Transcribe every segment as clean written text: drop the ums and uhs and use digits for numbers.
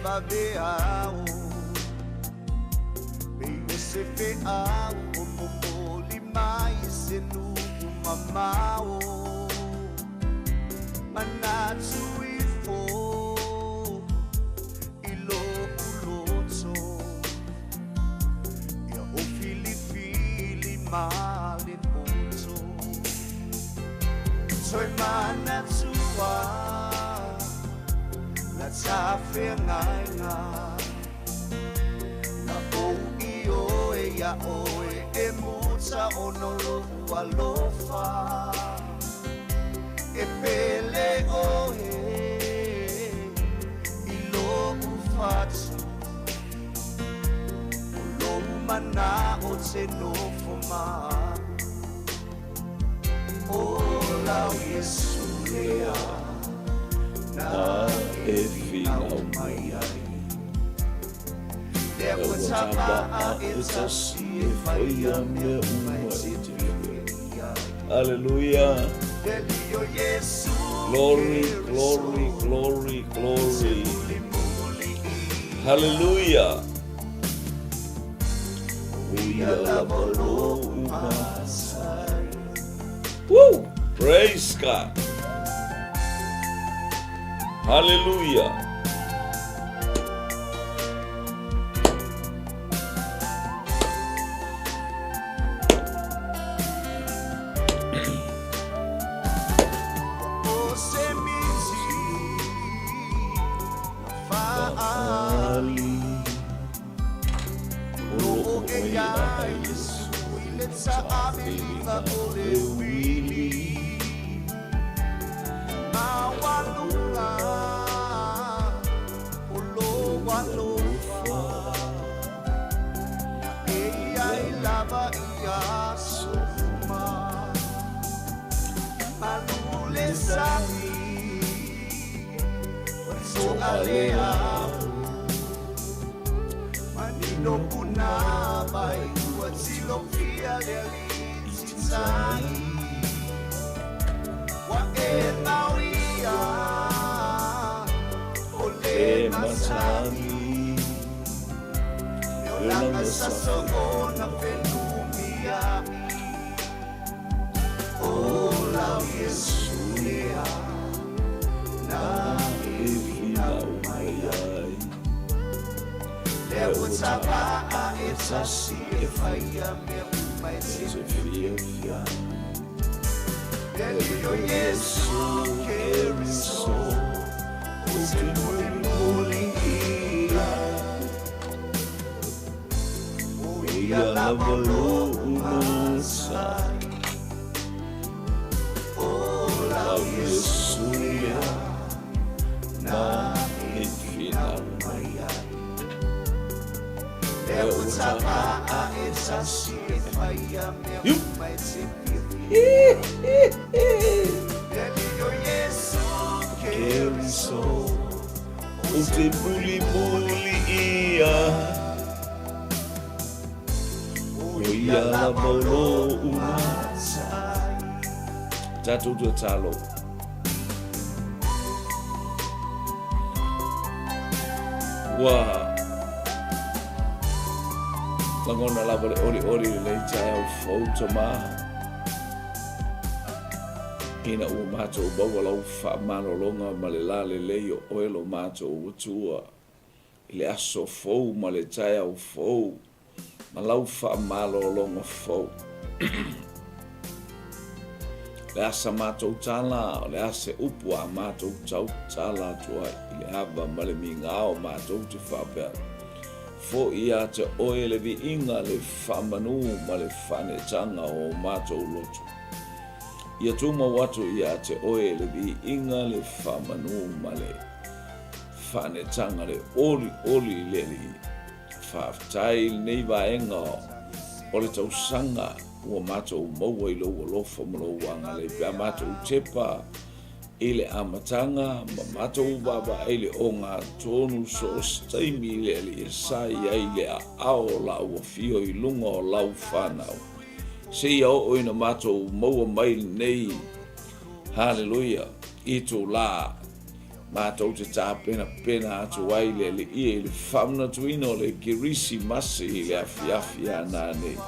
vaveao Pei o se feau o momoli mai se nuu mamao Manatu ifo i lo'u loto Ia o filifili ma le poto Toe manatua la tafeagaiga Na ou ioe iā oe e muta ona o lou alofa E pele oe i lou fatu O lou mana'o te nofo ma a'u O lau Iesu lea na e finau mai ai Lea ua tapaa e tasi e faia mea uma e te fiafia ai. Hallelujah. Le Alii o Iesu Glory, Keriso glory, glory, te glory. mulimuli ia. Hallelujah. O ia lava lou matai. Woo! Praise God. Hallelujah. O se miti na faali O loo e iai Iesu i le taamiliga o le uili Maualuga o lou alofa Na e iai lava i aso uma Malu le sami ua to'a le ao Manino punāvai ua tilofia le alii titai Ua e mauia o le matagi Le olaga sasoona fenumiai O lau Iesu lea na e finau mai ai Lea ua tapaa e tasi e faia mea uma e te fiafia ai Le Alii o Iesu Keriso ou te mulimuli ia O ia lava lou matai O lau Iesu lea na e finau mai ai Lea ua tapaa e tasi e faia mea uma e te fiafia Le Alii o Iesu Keriso Ou te mulimuli ia O O ia ia lava lava lou lou matai Tatou tatalo. Ua lagona lava le olioli i lenei taeao fou Tama, ina ua matou maua lau faamalologa ma le lalelei o oe lo matou Atua i le aso fou ma le taeao fou ma lau faamalologa fou. O le a sa matou tala, o le a se upu a matou tautala atu ai i le ava ma le migao matou te faapea atu, Foi ia te oe le viiga, le faamanu ma le faaneetaga o matou loto. Ia tumau atu ia te oe le viiga, le faamanu ma le faaneetaga, le olioli i le Alii. Faafetai i lenei vaega o le tausaga ua matou maua i lou alofa ma lou agalelei pe a matou tepa i le amataga ma matou vaavaai i le ogatotonu so o se taimi i le Alii e sa i ai le aao o lau afio i luga o lau fanau seia oo ina matou maua mai lenei Haleluia itulā. Matou te tapenapena atu ai le Alii i le faamanatuina o le Kerisimasi i le afiafi a nanei.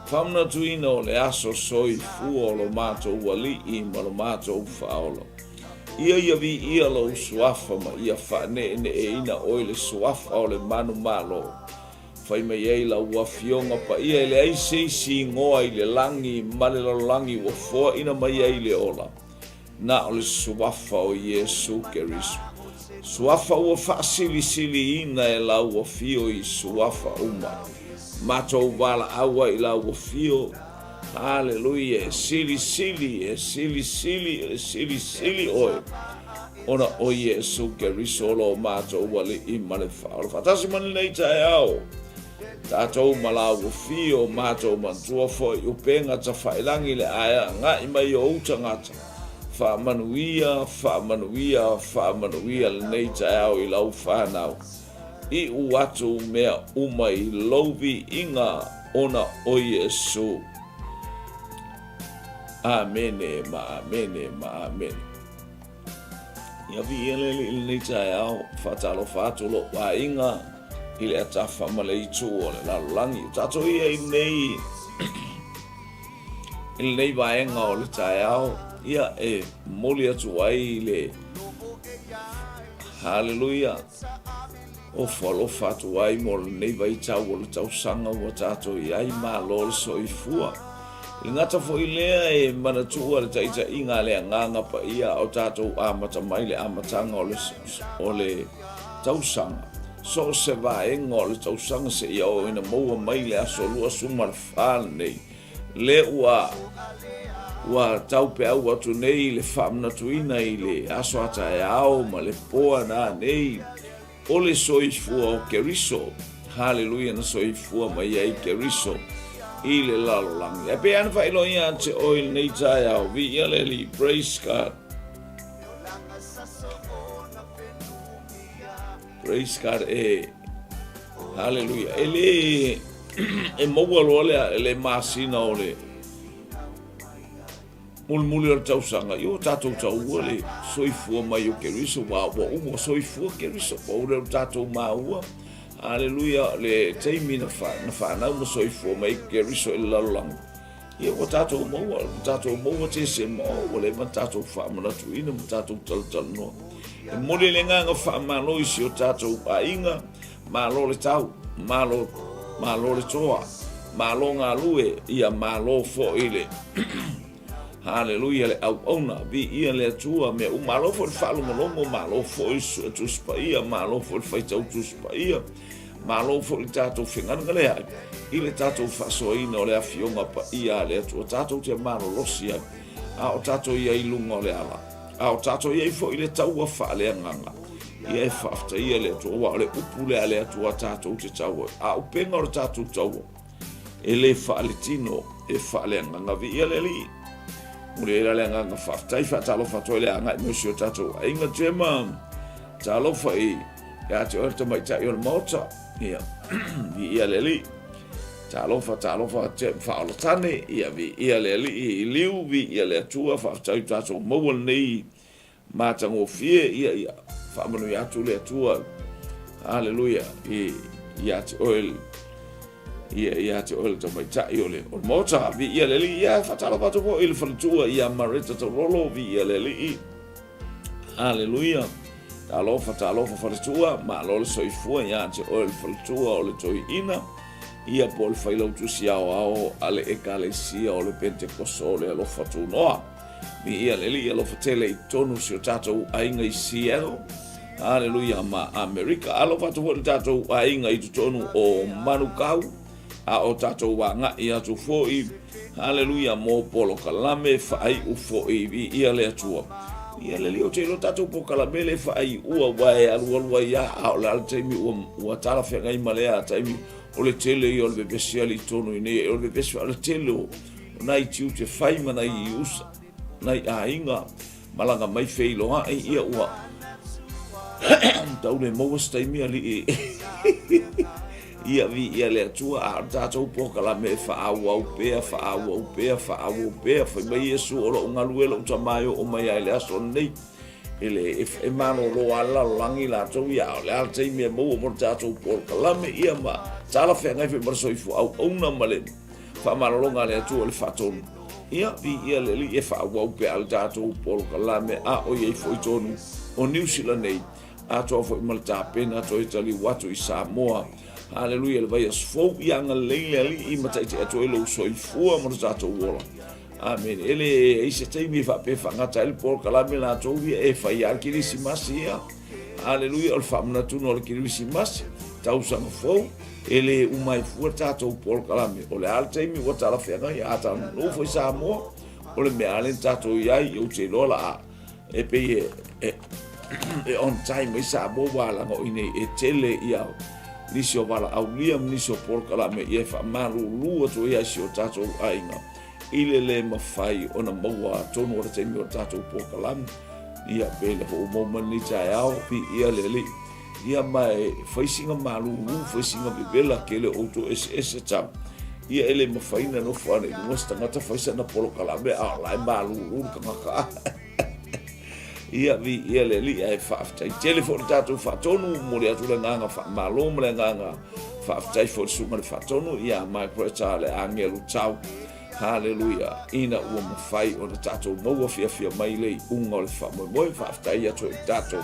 Faamanatuina o le aso soifua o lo matou Alii ma lo matou Faaola. Ia ia viia lou Suafa ma ia faaneeneeina oe le Suafa o le manumalo. Fai mai ai lau Afioga Paia e leai se isi igoa i le lagi ma le lalolagi ua foaina mai ai le ola. Na o le Suafa o Iesu Keriso. Suafa ua faasilisiliina e lau Afio i Suafa uma. Matou valaau ai i lau Afio. Haleluia, e silisili, e silisili, e silisili oe. Ona o Iesu Keriso o lo matou Alii ma le Faaola. Faatasi ma lenei taeao. Tatou ma lau Afio, matou manatua foi upega tafailagi le aeagai mai o ou tagata. Faamanuia, faamanuia, faamanuia lenei taeao i lau fanau. Iu atu mea uma i lou viiga ona o Iesu. Amene ma amene ma amene. Ia viia le Alii i lenei taeao, faatalofa atu lou aiga i le atafa ma le itu o le lalolagi. O tatou ia i lenei, i lenei vaega o le taeao, ia e momoli atu ai le Haleluia. Ofo alofa atu ai mo lenei vaitau o le tausaga ua tatou i ai, malo le soifua. E le gata foi lea e manatua le taitaiga a le Agaga Paia a o tatou amata mai le amataga o le, o le tausaga. So o se vaega o le tausaga seia oo ina maua mai le aso 24 lenei, le ua ua taupeau atu nei le faamanatuina i le aso a taeao ma le poa nanei o le soifua o Keriso. Haleluia, na soifua mai ai Keriso i le lalolagi. Ae pei ana faailoa ia te oe i lenei taeao, viia le Alii, praise God. Praise God, e haleluia. E le e maua loa le, le masina o le mulimuli o le tausaga, ia ua tatou taua le soifua mai o Keriso, ua, ua uma, ua soifua Keriso, pau lea o tatou maua, haleluia, le taimi na, fa, na whanau ma soifua mai Keriso i le lalolagi. Ia ua tatou maua, ua tatou maua Tesema, oh, ua leva ona tatou faamanatuina ma tatou talatalanoa. E momoli le agaga faamalo i si o tatou aiga, malo le tau, malo, malo le toa, malo galue, ia malo foi le Haleluia le auauna, viia le Atua, mea uma, malo foi le faalogologo, malo foi le Suetusi Paia, malo foi le faitau Tusi Paia, Malo foi le tatou fegalegale ai i le tatou faasoaina o le Afioga Paia a le Atua tatou te malolosi ai, a o tatou i ai i luga o le ala, a o tatou i ai foi i le taua faaleagaga. Ia e faafetaia le Atua, aua o le upu lea a le Atua tatou te tau ai, a upega o le tatou taua, e le faaletino, e faaleagaga. Viia le Alii. Momoli ai la le agaga faafetai, faatalofa atu ai le agai mai o si o tatou aiga Gemma. Talofa i Ia te oe le tamaitai o le Maota, ia, viia le Alii. Talofa, talofa, te faaolatane, ia, viia le Alii i liu, viia le Atua, faafetai ua tatou maua lenei matagofie, ia, ia, faamanuia atu le Atua, haleluia, i, ia te oe, ia, ia te oe le tamaitai o le, o le Maota, viia le Alii, ia, faatalofa atu foi i le faletua ia Mareta Taulolo, viia le Alii. Haleluia! Talofa, talofa faletua, malo le soifua ia te oe le faletua o le toeaina, ia po o le failautusi aoao a le Ekalesia o le Pentekoso o le Alofa Tunoa. Viia le Alii alofa tele i totonu o si o tatou aiga i Seattle, haleluia, ma Amerika. Alofa atu foi le tatou aiga i totonu o Manukau, a o tatou agai atu foi, haleluia, mo polokalame faaiu foi, viia le Atua. Ia le Alii, ou te iloa tatou polokalame le faaiua, aua e alualu ai lava, a o le a le taimi ua, ua talafeagai ma lea taimi, o le tele ia o le vevesi alii tonu i nei, o le vevesi, o le tele o nai tiute fai ma nai usa, nai aiga, Malaga mai feiloai ia ua tau le maua se taimi alii ia viia le Atua a o le tatou polokalame e faaauau pea faaauau pea faaauau pea. Fai mai Iesu o lou galue lou tama e oo mai ai le aso lenei. E le e malolo lava le lalolagi latou ia, a o le a le taimi e maua mo le tatou polokalame ia ma talafeagai foi ma le soifua auauna ma le faamalologa a le Atua i le faatonu. Ia, viia le Alii e faaauau pea le tatou polokalame a o i ai foi tonu o Niu Sila nei, atoa foi ma le tapena toe taliu atu i Samoa. Haleluia i le vaiaso fou, ia agalelei le Alii ma taitai atu ai lou soifua ma lo tatou ola. Amene. E leai se taimi e faapea e faagata ai le polokalame latou ia e fai lava le Kerisimasi ia. Aleluia, o le faamanatuga o le Kerisimasi, tausaga fou, e le uma ai fua le tatou polokalame. O le a le taimi ua talafeagai, a taunuu foi Samoa, o le mea lava lea na tatou i ai, ou te iloa la a, e pei e, e, e on time ai Samoa ua alaga o i nei e tele ia nisi o valaaulia ma nisi o polokalame ia e faamalulu atu ai i si o tatou aiga i le lē mafai ona maua atonu o le taimi o le tatou polokalame. Ia, pei le foi ua maua mai lenei taeao, viia le Alii. Ia, ma e fai sina malūlū, fai sina vevela tele o outou eseese tau. Ia, e le mafai ona nofo ane i luga se tagata fai sana polokalame a o la e malūlū le tagata. Ia, viia le Alii, ae faafetai tele foi i le tatou faatonu, momoli atu le agaga faamalo ma le agaga Faafetai foi i le Susuga i le Faatonu ia Margaret le Agelu Tau. Haleluia! Ina ua mafai ona tatou maua fiafia mai le iuga o le faamoemoe. Faafetai atu i tatou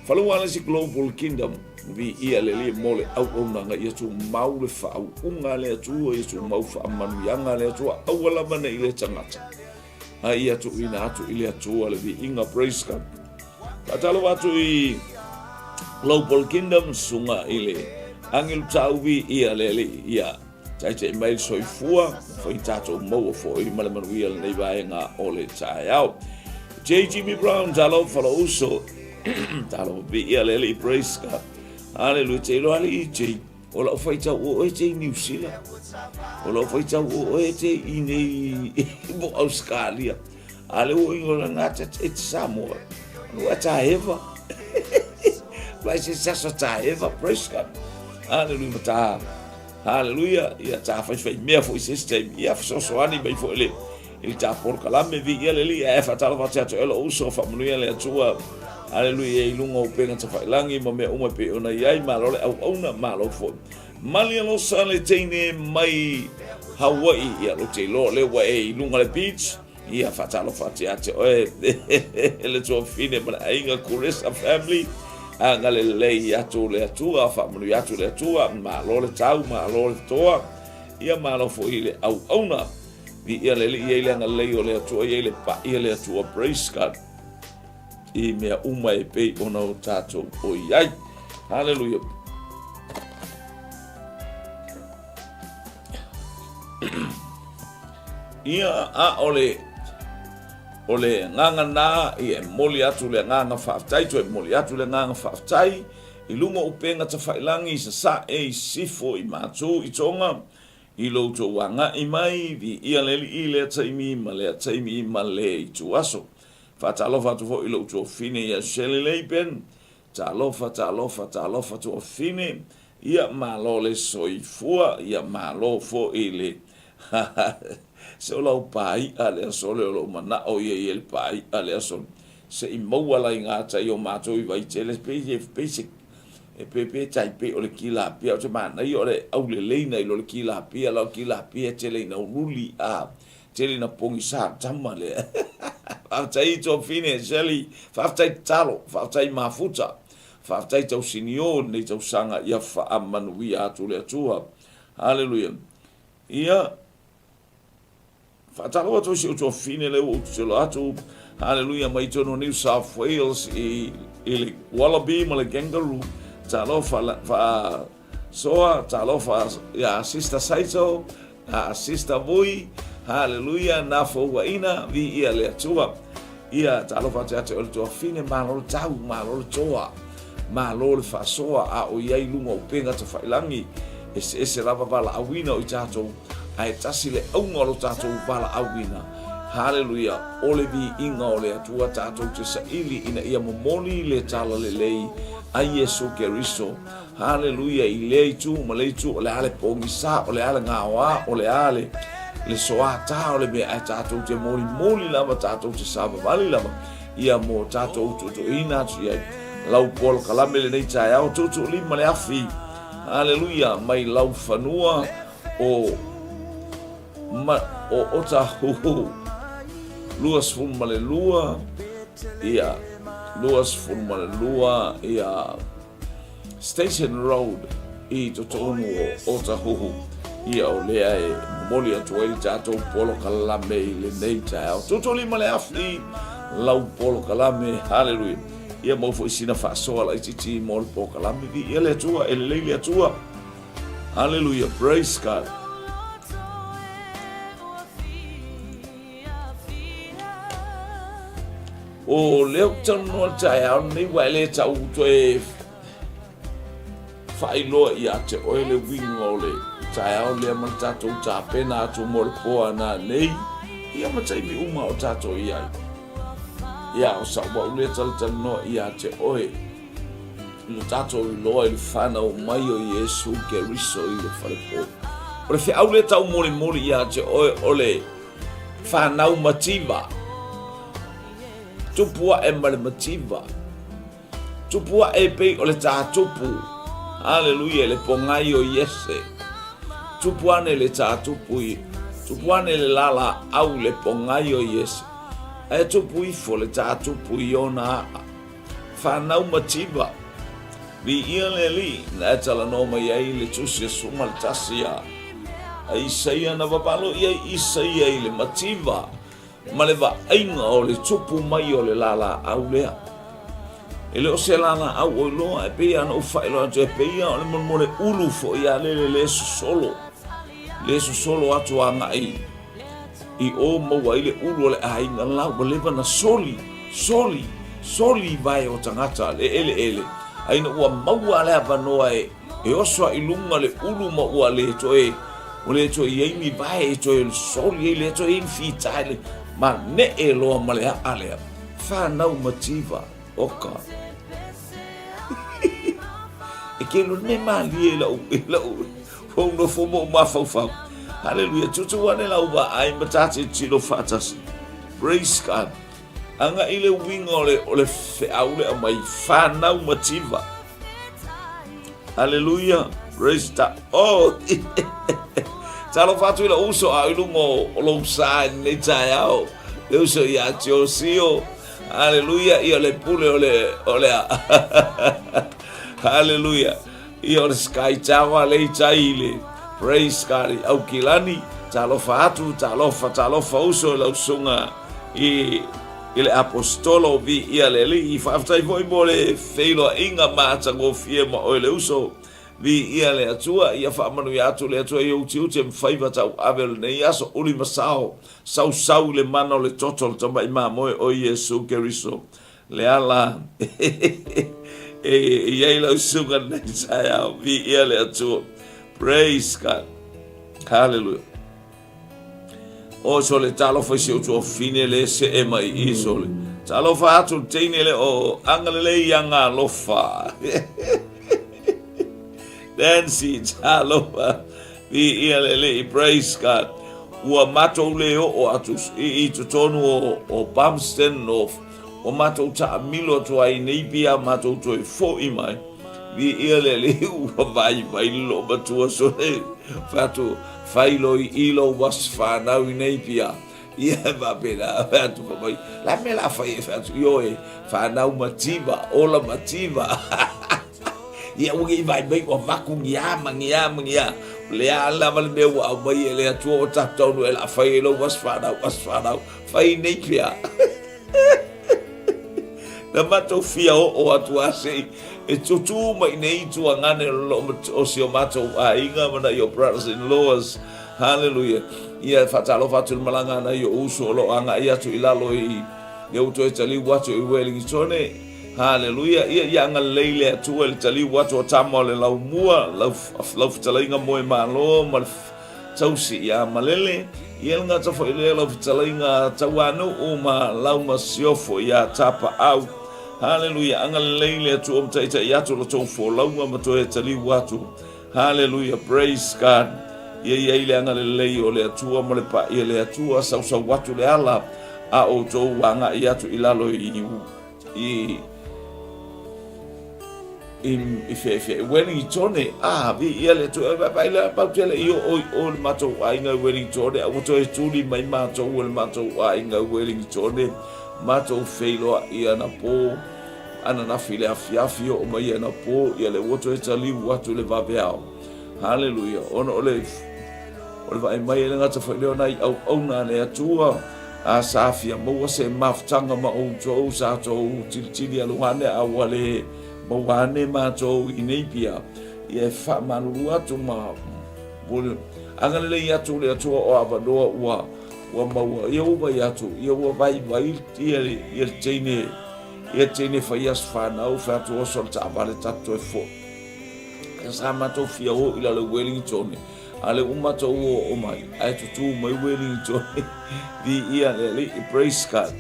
Falualesi Global Kingdom. Viia le Alii mo le auaunaga ia tumau le faauuga a le Atua, ia tumau faamanuiaga a le Atua, aua lava ne i le tagata. A ia tuuina atu i le Atua le viiga. Praise God. Faatalofa atu i Global Kingdom, susuga i le Agelu Tauvi, ia le Alii, ia taitai mai le soifua, fai tatou maua foi ma le manuia lenei vaega o le taeao. J. Jimmy Brown, talofa lou uso, talofa viia le Alii, praise God. Hallelujah, te iloa alii J. O lau faitau o oe te i Niu Sila. O lau faitau o oe te i nei mo Australia. A le ua ingola ngā te te Samoa. Ua tā eva. Vai se sasa tā eva, praise God. Hallelujah, ma tā. Hallelujah, ia tā whai whai mea fo i se taimi. Ia fesoasoani mai fo le i le tā polokalame vi ia le li e whaatalofa atu atu e lo uso whaamanuia le Atua. Hallelujah, i lunga o penga tawhailangi ma mea uma pe ona iai, malo le auauna, malo foi. Malia losa le teine mai Hawaii, ia lo te iloa lea ua e i luga le beach, ia faatalofa atu ia te oe le tuafine ma le aiga Kuresa family, agalelei atu le Atua, faamanuia atu le Atua, malo le tau, malo le toa, ia malo foi le auauna. Viia le Alii, i ai le agalelei o le Atua, i ai le pa'i a le Atua, praise God. I mea uma e pei ona o tatou o i ai. Haleluia. Ia, a o le o le agaga na, ia e momoli atu le agaga faafetai, toe momoli atu le agaga faafetai i luga o upega tafailangi i Sasae, i Sisifo, i Matu, i Tonga, i lo outou agai mai, viia le Alii i lea taimi ma lea taimi ma le ituaso. Faatalofa atu foi i lou tuafine ia Shelley Laban, talofa, talofa, talofa tuafine, ia malo le soifua, ia malo foi le se o lau pāi'a le aso lea o lou mana'o ia i le pāi'a le aso se i maua la i gatai o matou i Vaitele pei e pei se e pe pe tai pei o le kilapia o te manaia o le aulelei nai lo le kilapia la o kilapia e tele ina ululi a Tele ina pogisa tama lea. Faafetai i Tuafine, Shelley, faafetai tatalo, faafetai mafuta, faafetai tausinio i lenei tausaga ia faamanuia atu le Atua. Haleluia. Ia, faatalofa atu i si ou tuafine lea ua ou tatalo atu, haleluia, mai totonu o New South Wales i, i le Wallaby ma le Kangaroo. Talofa, fa, Soa, talofa ia Sister Saito, a Sister Vui, haleluia, na fouaina, viia le Atua. Ia, talofa atu ia te oe le tuafine, malo le tau, malo le toa, malo le faasoa, a o i ai luga o upega tafailangi, eseese lava valaauina o i tatou, ae tasi le auga o lo tatou valaauina. Haleluia, o le viiga o le Atua tatou te saili ina ia momoli le talalelei a Iesu Keriso. Haleluia i lea itu ma lea itu, o le a le pogisa, o le a le gaoa, o le a le, le soatā o le mea, ae tatou te molimoli lava, tatou te savavali lava. Ia mo tatou tuutuuina atu i ai lau polokalame lenei taeao, tuutuulima le afi, haleluia, mai lau fanua o ma, o Otahuhu 22, ia, 22, ia, Station Road i totonu o Otahuhu. Ia o lea e momoli atu ai le tatou polokalame i lenei taeao. Tuutuulima le afi lau polokalame, haleluia. Ia maua foi sina faasoa laitiiti mo le polokalame. Viia le Atua, e lelei le Atua. Haleluia, praise God. O lea ou te talanoa i le taeao lenei ua e le tau toe faailoa ia te oe le uiga o le taeao lea ma le tatou tapena atu mo le po a nanei, ia ma taimi uma o tatou i ai. Ia, o sa'u au lea talatalanoa ia te oe i lo tatou iloa i le fanau mai o Iesu Keriso i le falepo. O le feau lea taumolimoli ia te oe o le fanau mativa, tupu ae ma le mativa, tupu ae e pei o le tātupu, haleluia, le pogai o Iese, tupu ane le tātupu i, tupu ane le lalaau le pogai o Iese, ae tupu ifo le tātupu i ona aa, fanau mativa, Viia le Alii, na e talanoa mai ai le Tusi a 11 a a Isaia, na vavalo i ai Isaia i le mativa ma le vaaiga o le tupu mai o le lalaau lea. E le o se lalaau oi loa, e pei lava ona ou faailoa atu, e pei lava o le molemole ulu foi a lele le sosolo, le sosolo atu agai i o maua ai le ulu o le aiga la ua leva na soli, soli, soli i vae o tagata le eleele, a ina ua maua le avanoa e, e oso ai i luga le ulu ma ua le toe, ua le toe i ai ni vae e toe soli ai, le toe i ai ni fita le manee loa ma le a'a lea. Whanau mativa, oka. E ke lo ne malie lau, lau, Ua ou nofo ma ou mafaufau. Haleluia. Tutu ane lau vaai ma ta tilotilo faatasi. Praise God. Agai le uiga o le, o le feau le aumai, fanau mativa. Haleluia. Praise God. Oh. Talofa atu i lou uso a i luga o lou sa i lenei taeao. Le uso ia Tiosio. Haleluia. Ia le pule o le, o le a. Haleluia. Ia o le Sky Tower le i tai i le Praise God i Aukilani. Talofa atu, talofa, talofa uso i lau susuga i i le Aposetolo viia le Alii. Faafetai foi mo le feiloaiga matagofie ma oe le uso. Viia le Atua, ia faamanuia atu le Atua i ou tiute ma faiva tauave o lenei aso, uli ma sao, sausau i le mana o le toto o le Tamai Mamoe o Iesu Keriso. Le ala e i ai lau susuga lenei taeao, viia le Atua. Praise God. Hallelujah. O sole talofa i si ou tuafafine le see mai i sole. Talofa atu le teine le o agalelei ia ngalofa. Nancy, talofa. Viia le Alii, praise God. Ua matou le oo atu i, i totonu o, o Palmerston North. Ua matou taamilo atu ai nei pia matou toe fo'i mai. Viia le Alii, ua vaivai le loomatua sole. Fai atu, fai loi i lou aso fanau i nei pia. Ia e faapena, fai atu fai mai, la mea la fai e fai atu, ioe, fanau mativa, ola mativa. Ia ua nei vaai mai ua vaku ni a ma ni a ma ni a. O le a lava le mea ua aumai e le Atua ua tatou taunuu e la fai ai lou aso fanau, aso fanau, fai nei pea. Na matou fia oo atu a se i e tutū mai nei i tuagane o lo o si o matou aiga ma nai o brothers in laws. Hallelujah. Ia faatalofa atu i le malaga a nai ou uso o lo o agai atu i lalo i le ua toe taliu atu i Wellingtone. Haleluia! Ia, ia agalelei le Atua i le taliu atu o tama o le laumua, lau, lau fetalaiga Moemalo ma le tausi ia Malele. Ia le gata foi lea lau fetalaiga Tauanuu ma lau masiofo ia Tapaau. Haleluia! Agalelei le Atua ma taitai atu la tou folauga ma toe taliu atu. Haleluia! Praise God! Ia i ai le agalelei o le Atua ma le paia le Atua, sausau atu le ala. a outou agai atu i lalo i i i i fe Wellingtone a vi ia le tu vai le pau tele i o i o le matou aiga i Wellingtone a ua toe tuli mai matou e le matou aiga i Wellingtone matou feiloai anapo ananafi i le afiafi oo mai anapo ia le ua toe taliu atu i le vaveao. Haleluia ona o le o le vaai mai e le gata foi lea o nai auauna a le Atua a sa fia maua se mafutaga ma outou sa tou tilitili aloha ane a ua le maua ane matou i nei pia ia e faamalulu atu ma agalelei atu le Atua o avanoa ua ua maua ia ua vai atu ia ua vaivai ia ia le teine ia teine fai aso fanau fai atu oso le taavale tatou toe foi. Ia sa matou fia o i lalo i Wellington a le ua matou o mai ae tutū mai Wellington viia le Alii. Praise God.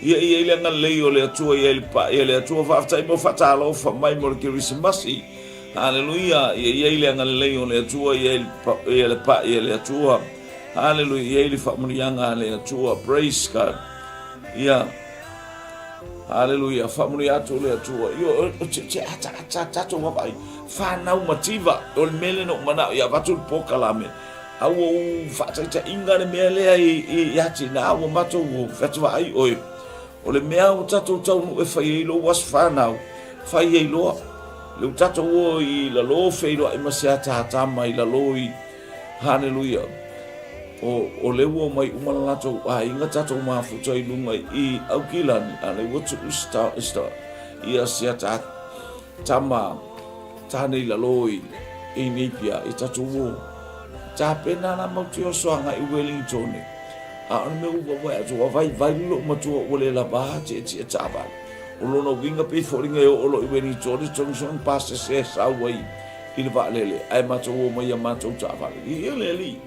Ia i ai le agalelei o le Atua i ai le paia le Atua faafetai mo faatalofa mai mo le Kerisimasi. Haleluia. Ia i ai le agalelei o le Atua i ai le paia le Atua. Haleluia. I ai le faamanuiaga a le Atua. Praise God. Ia Haleluia, faamanuia atu le Atua. Io, o te, te ata, ata, tatou vaavaai. Whanau mativa, o le mea lea na ou manao ia avatu le polokalame. A ua ou faataitaiga le mea lea i, i, ia tina, ua matou fetuvaai oe. O le mea ua tatou taunuu e fai ai lou aso whanau, fai ai loa. Le ua tatou o i lalo feiloai ma se ataata mai lalo i, Haleluia. O, o lea ua omai uma le latou aiga tatou mafuta i luga i Aukilani, a lea ua tuu sta, sta, ia sia ta, tama tāne i lalo i, i Napier, i tatou o. Tapena la mau te oso agai i Wellington. A o le mea ua wae atu, ua vaivai lou matua ua le lava tietie taavale. O lona uiga pei foliga e oo loa i Wellington, Johnson pasese sau ai i le vaalele, ae matou o mai ia matou taavale. Ia le alii,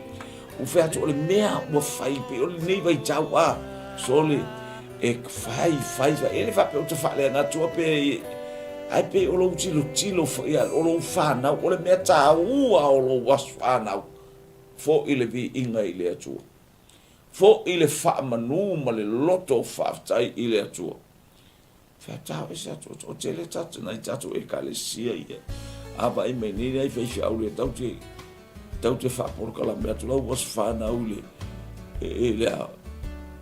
ua fai atu o le mea ua fai pei o lenei vaitau a, sole, e fai, fai, fai, e le faapea ou te faaleaga atua pe, ae pei o lou tilotilo foi, o lou fanau, o le mea taua o lou aso fanau, foi le viiga i le Atua. Foi le faamanu ma le loto faafetai i le Atua. Wheatao ese atu o tele tatou nai tatou ekalesia ia. A vaai mai nei nai faifeau le tau te tau te faapolokalame atu lau aso fanau i le e le a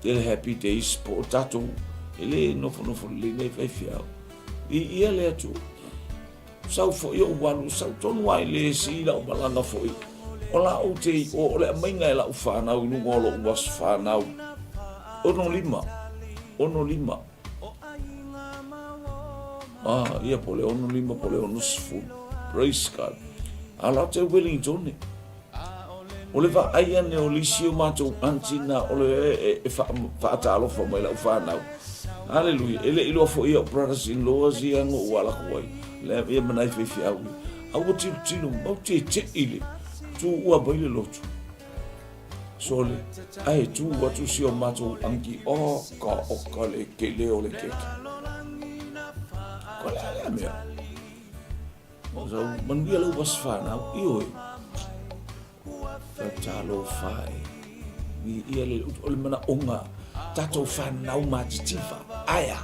e le happy days po o tatou e le nofonofo lelei nai faifeau. I ia le atu sau foi ou alu sau tonu ai le esi i lau malaga foi o la ou te i o o le aumaiga e lau fanau i luga o lou aso fanau. 65 65 Ah, ia po le 65 po le 60. Praise God. A la te Wellington. O le vaai ane o lisi o matou aunty na o le e, e faatalofa mai lau whanau. Hallelujah. E le iloa foi iau brothers in laws ia ngo ua ala ku ai. Le ia manai whaiwhi au. A ua tilo tilo mau te te i le. Tu ua mai le lotu. Sole, ae tū atu si o matou angi, oka, oka le kele o le keke. Ko le a lea mea. O sau manuia lau aso fanau, ioe. Talofa e. Ni ia le, o le manaoga, tatou fanau matitiva, ae a.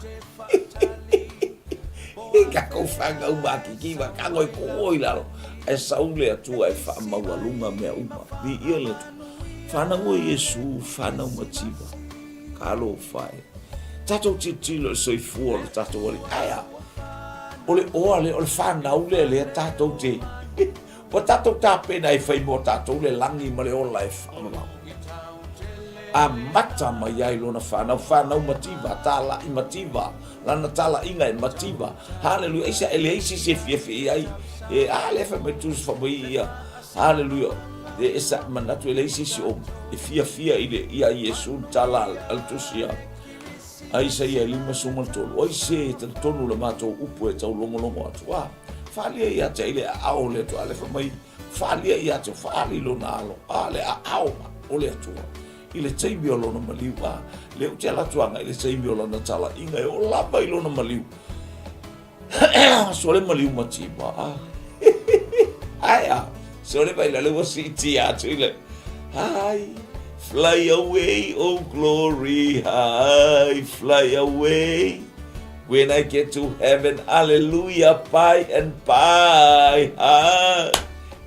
I tatou fanau matitiva, tago e koo i lalo. Ae sau le Atua e faamaualuga mea uma. Viia le Atua. Fanau o Iesu, fanau mativa. Talofa e. Tatou tilotilo i le soifua o le tatou Alii. Ae a? O le oa lea, o le fanau lea lea tatou te... Ua tatou tapena e fai mo tatou le lagi ma le ola e faamamao. Amata mai ai lona fanau, fanau mativa, talai mativa, lana talaiga e mativa. Haleluia. Aisea e leai se isi e fiafia i ai. E, a lea fai mai tusi fai mai ia. Haleluia. E, e sa manatu e leai se isi o e fiafia i le ia Iesu le tala a le tusi a a Isaia e 53. O ai se e talitonu le matou upu e taulogologo atu. A, faaalia ia te ai le aao o le Atua. A lea fai mai, faaalia ia te, faaali lona alo. A, le aao o le Atua i le taimi o lona maliu. A, lea ou te alu atu agai i le taimi o lana talaiga e oo lava i lona maliu. Sole maliu mativa. A, ae a, sole mai lale ua siitia atu i le, ai, Fly away, oh glory high, fly away. When I get to heaven, hallelujah, by and by, ah,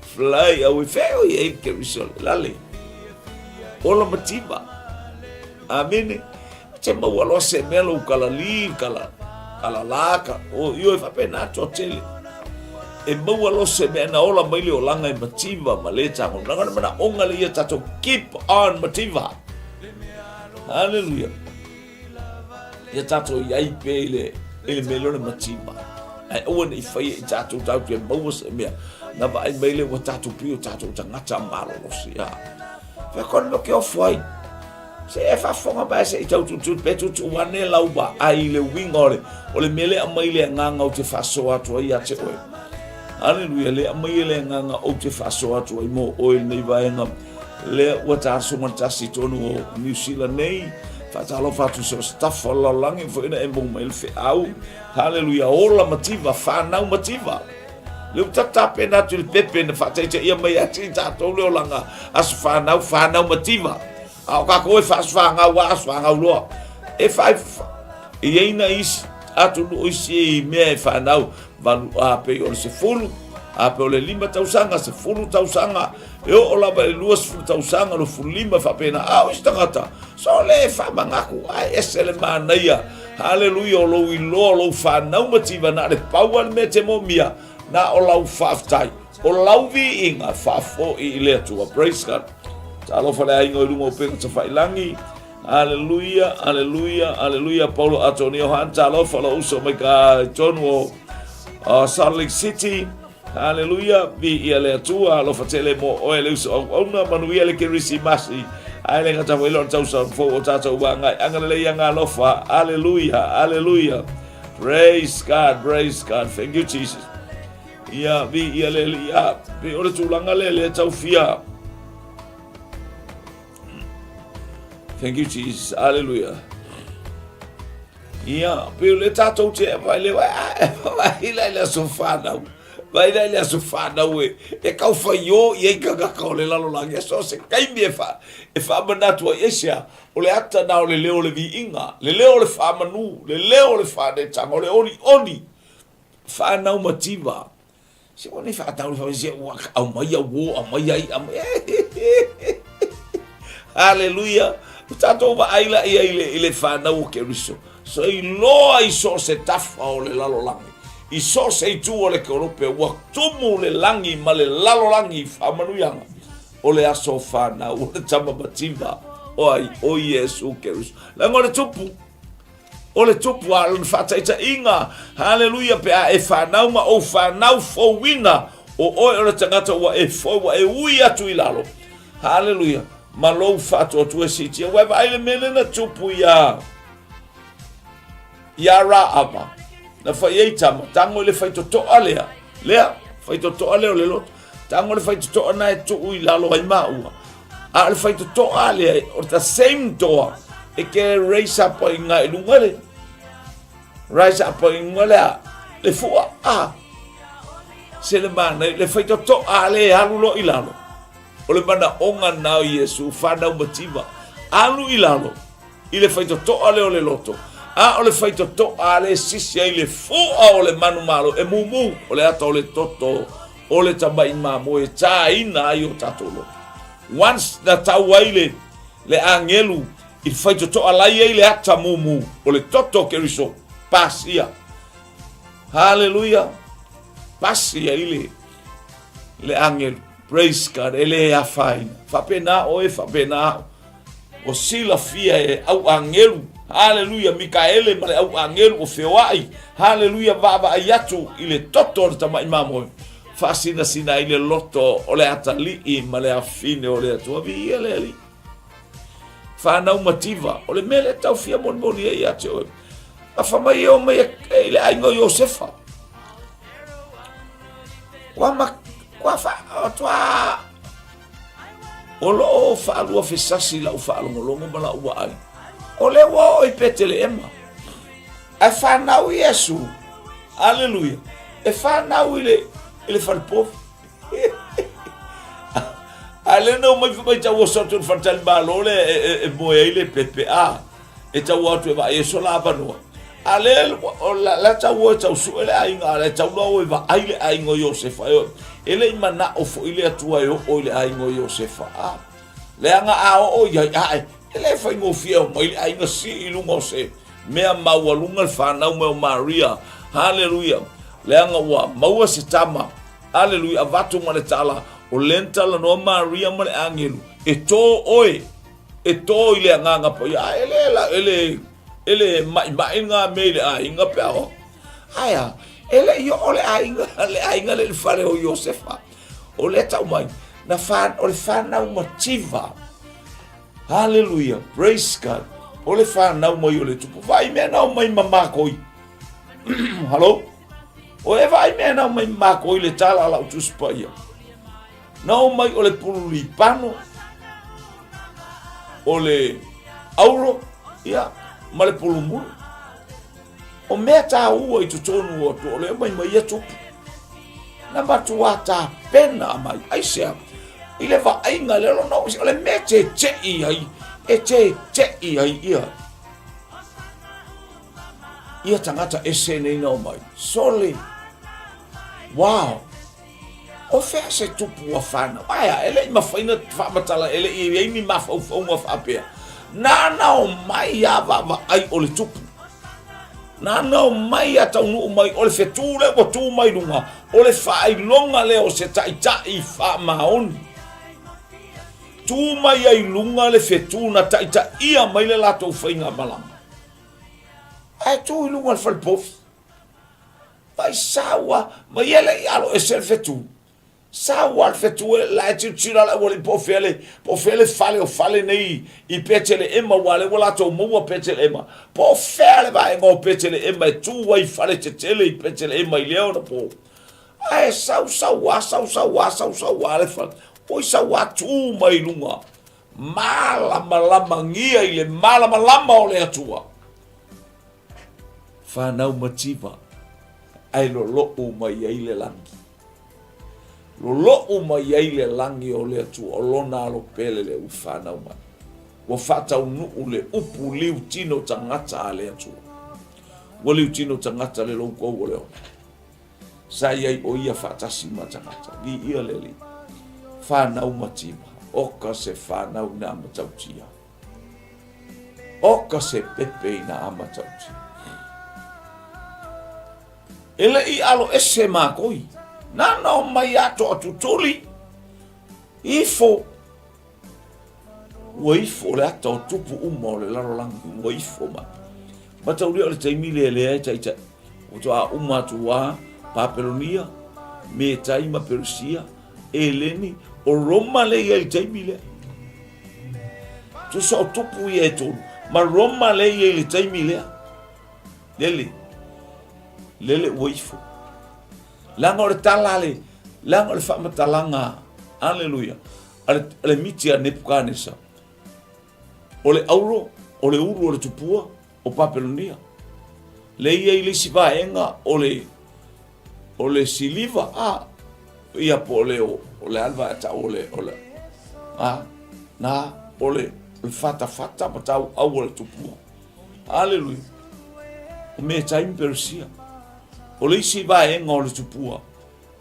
fly away. Feo i ei ke risole, lale. Ola mativa. Amene. Te maua loa se mea lou kala li, kala, kala la, ka, o, io e whapena atu a tele. E maua loa se mea na ola mai le olanga e mativa ma le tango. Nanga na mana onga le ia tatou keep on mativa. Hallelujah. Ia tatou i ai pe i le, i le mea lea o le mativa. Ae aua ne i faia i tatou tatou te maua se mea. Na vaai mai le ua tatou pei o tatou tagata malolosi. Ia. Fea kona mea ke ofo ai. Se e faafofoga mai se i tau tutu pe tutu ane lau vaai i le uiga o le, o le mea lea aumai le agaga ou te faasoa atu ai ia te oe. Aleluia, le aumai e le agaga ou te faasoa atu ai mo oe lenei vaega. Lea ua talosoga le tasi tonu o Niu Sila nei. Faatalofa atu i so o se tafa o le lalolagi, foi na e maua mai le feau. Haleluia, ola mativa, whanau mativa. Le ua tapena atu i le pepe na whaataitaia mai ati i tātou le olanga aso whanau, whanau mativa. A o kākou e whaaswhangau a aswhangau loa. E whai, e iai na isi, atu nu isi i mea e whanau, valu a pei o le sefulu, a pe o le 5 tausaga, 10 tausaga, e oo lava i le 20 tausaga, 25 faapena, a o isi tagata, so le faamagaku, ae ese le manaia, haleluia, o lou iloa, o lou fanau mativa, na o le pau lava le mea e te moomia, na o lau faafetai, o lau viiga faafoi i le Atua. Praise God. Talofa le aiga o i luga o upega tafailangi. Aleluia, aleluia, aleluia. Paulo Atonio Han, talofa lou uso mai ka i tonu o Salt Lake City. Haleluia, viia le Atua, alofa tele mo oe le uso auauna, manuia le Kerisimasi. Ae le gata foi lona tausaga fou o tatou agai. Agalelei aga alofa. Aleluia, aleluia. Praise God, praise God. Thank you, Jesus. Ia, viia le Alii. Ah, pei o le tulaga lea lea tau fia. Thank you, Jesus. Hallelujah. Ia, pei o le tatou te vai le vai, vai la i le aso whanau. Vai la i le aso whanau e, e kau whai o i ei kangaka o le lalolagi. So se kaimi e wha, e whaamanatu ai e sea, o le ata na o le leo o le viiga, le leo o le whaamanu, le leo o le whanetanga, o le oli oli, whanau mativa. Se ua nei whaatau le whawe, ua aumai au o, aumai ai, aumai. Hallelujah. O tātou vaai la ia i le, i le whanau o Keriso. So i loa i so se tafa o le lalolagi. I so se itu o le kerope, ua tumu le langi ma le lalolagi i whamanuianga. O le aso whanau o le tama mativa o ai o Iesu Keriso. Leaga o le tupu, O le tupu a lona faataitaiga, haleluia, pe a e fanau ma ou fanau fouina, o oe o le tagata ua e fou, ua e ui atu i lalo, haleluia, ma lou faatuatua e siitia. Ua e vaai le mea lea na tupu iā, iā Raama, na fai ai tama, tago i le faitotoa lea, lea, faitotoa lea o le loto, tago le faitotoa na e tuu i lalo ai maua, A o le faitotoa lea, o the same toa, e ke raise up ai ngā i lunga le, rise up ai lunga le a, le fua, a, se le mana, le faitotoa le e alu loa i lalo. O le manaoga na o Iesu, whanau mativa, alu i lalo, i le faitotoa lea o le loto, a o le faitotoa le sisi ai le fua o le manumalo e mumu, o le ata o le toto o le tamai mamoe e tāina ai o tātou loto. Once na tau ai le, le agelu i le faitotoa lai ai le ata mumu o le toto o Keriso, pasia. Hallelujah. Pasia i le, le agelu. Praise God, e le afaina. Faapena oe, faapena au. Ua silafia e au agelu, haleluia, Mikaele ma le au agelu o feoai, haleluia, vaavaai atu i le toto o le tamai mamoe, faasinasina ai le loto o le atalii ma le afine o le Atua. Viia le Alii. Whanau mativa, o le mea lea tau fia molimoli ai ia te oe. Afa mai e o mai e, i le aiga o Iosefa. Kua ma, kua wha, tua, O lo o faalua fesasi lau faalogologo ma lau vaai, o lea ua oo i Peteleema. Ae fanau Iesu, aleluia, e fanau i le, i le falepovi. A lea na omai fai mai tau oso atu i le faletalimalo lea e, e, e moe ai le pepe, a, e tau atu e vaai e sola avanoa. A lea, o la, la tau o e tau sue le aiga, a le tau loa o e vaai le aiga o Iosefa. E, e le i manao foi le Atua e oo i le aiga o Iosefa, a. Leaga a oo i ai, ae, e le faigofie e omai le aiga sii i luga o se mea maualuga le fanau mai o Maria. Haleluia! Leaga ua maua se tama, Aleluia, avatu ma le tala, o lea na talanoa Maria ma le agelu, e tō oe, e tō i le agaga paia. A e le, e le, e le maʻimaʻi ngā mea i le aiga pe a o. Ae a, e le i oo le aiga, le aiga le i le fale o Iosefa. O lea tau mai, na wha, o le whanau mativa. Hallelujah, praise God. O le whanau mai o le tupu. Vai mea nao mai mamākoi. Hello? O e vaai mea na omai mākou i le tala a lau Tusi Paia. Na omai o le pulu lipano, o le auro, ia, ma le pulu mulu. O mea tāua i totonu o atu, o le omai mai ia tupu. Na matua tapena mai, aisea, i le vaaiga le lona o le mea te tei ai, e te tei ai ia. Ia tagata ese nei na omai. Sole! Wow! O fea se tupu ua whanau? Aea, e le i mawhai na whaamatala, e le i iai ni mafaufauga whaapea. Nāna omai a vaavaai o le tupu. Nāna omai a taunuu mai o le whetū lea ua tū mai lunga, o le whaailoga lea o se ta'ita'i faamaoni. Tū mai ai lunga le whetū na ta'ita'ia mai le latou faigamalama. Ae tu i luga o le falepovi. Vai sau a, ma ia le i alo ese le fetu. Sau a le fetu e la e tilotilo ala ua le po o fea le, po o fea le fale o fale nei i Peteleema ua lea ua latou maua Peteleema. Po o fea le vaega o Peteleema e tu ai fale tetele i Peteleema i lea ona po. Ae sau sau a, sau sau a, sau sau a le fale. Oi sau a tu mai luga. Malamalamagia i le malamalama o le Atua. Whanau mativa, ae lolo'u mai ai le lagi. Lolo'u mai ai le lagi o le Atua, o lona alo pele lea ua whanau mai. Ua faataunu'u le upu liu tino tagata a le Atua. Ua liu tino tagata le loukou o le ona. Sa i ai ʻo ia faatasi ma tagata. Viia le Alii. Whanau mativa. Oka se whanau ina matautia. Oka se pepe ina amatautia. E le i alo ese mākoi. Nana o mai ato atutuli. Ifo. Ua ifo le ata o tupu uma o le lalolagi, ua ifo mai. Mataulia o le taimi lea lea e taitai. Ua toa uma atu a Papelonia, Metai ma Perusia, Eleni, o Roma le ia i le taimi lea. Tusa o tupu ia e tolu, ma Roma le ia i le taimi lea. Lele, lele ua ifo. Leaga o le tala a le, leaga o le faamatalaga, aleluia, a le, a le miti a Nepukanesa, o le auro, o le ulu o le tupua o Papelonia. Le ia i le isi vaega o le, o le siliva, a, ia po o le, o le a le vaega tau o le, o le, a, na, o le, o le fatafata ma tau au o le tupua. Aleluia. O Metai ma Peresia. O le isi vaega o le tupua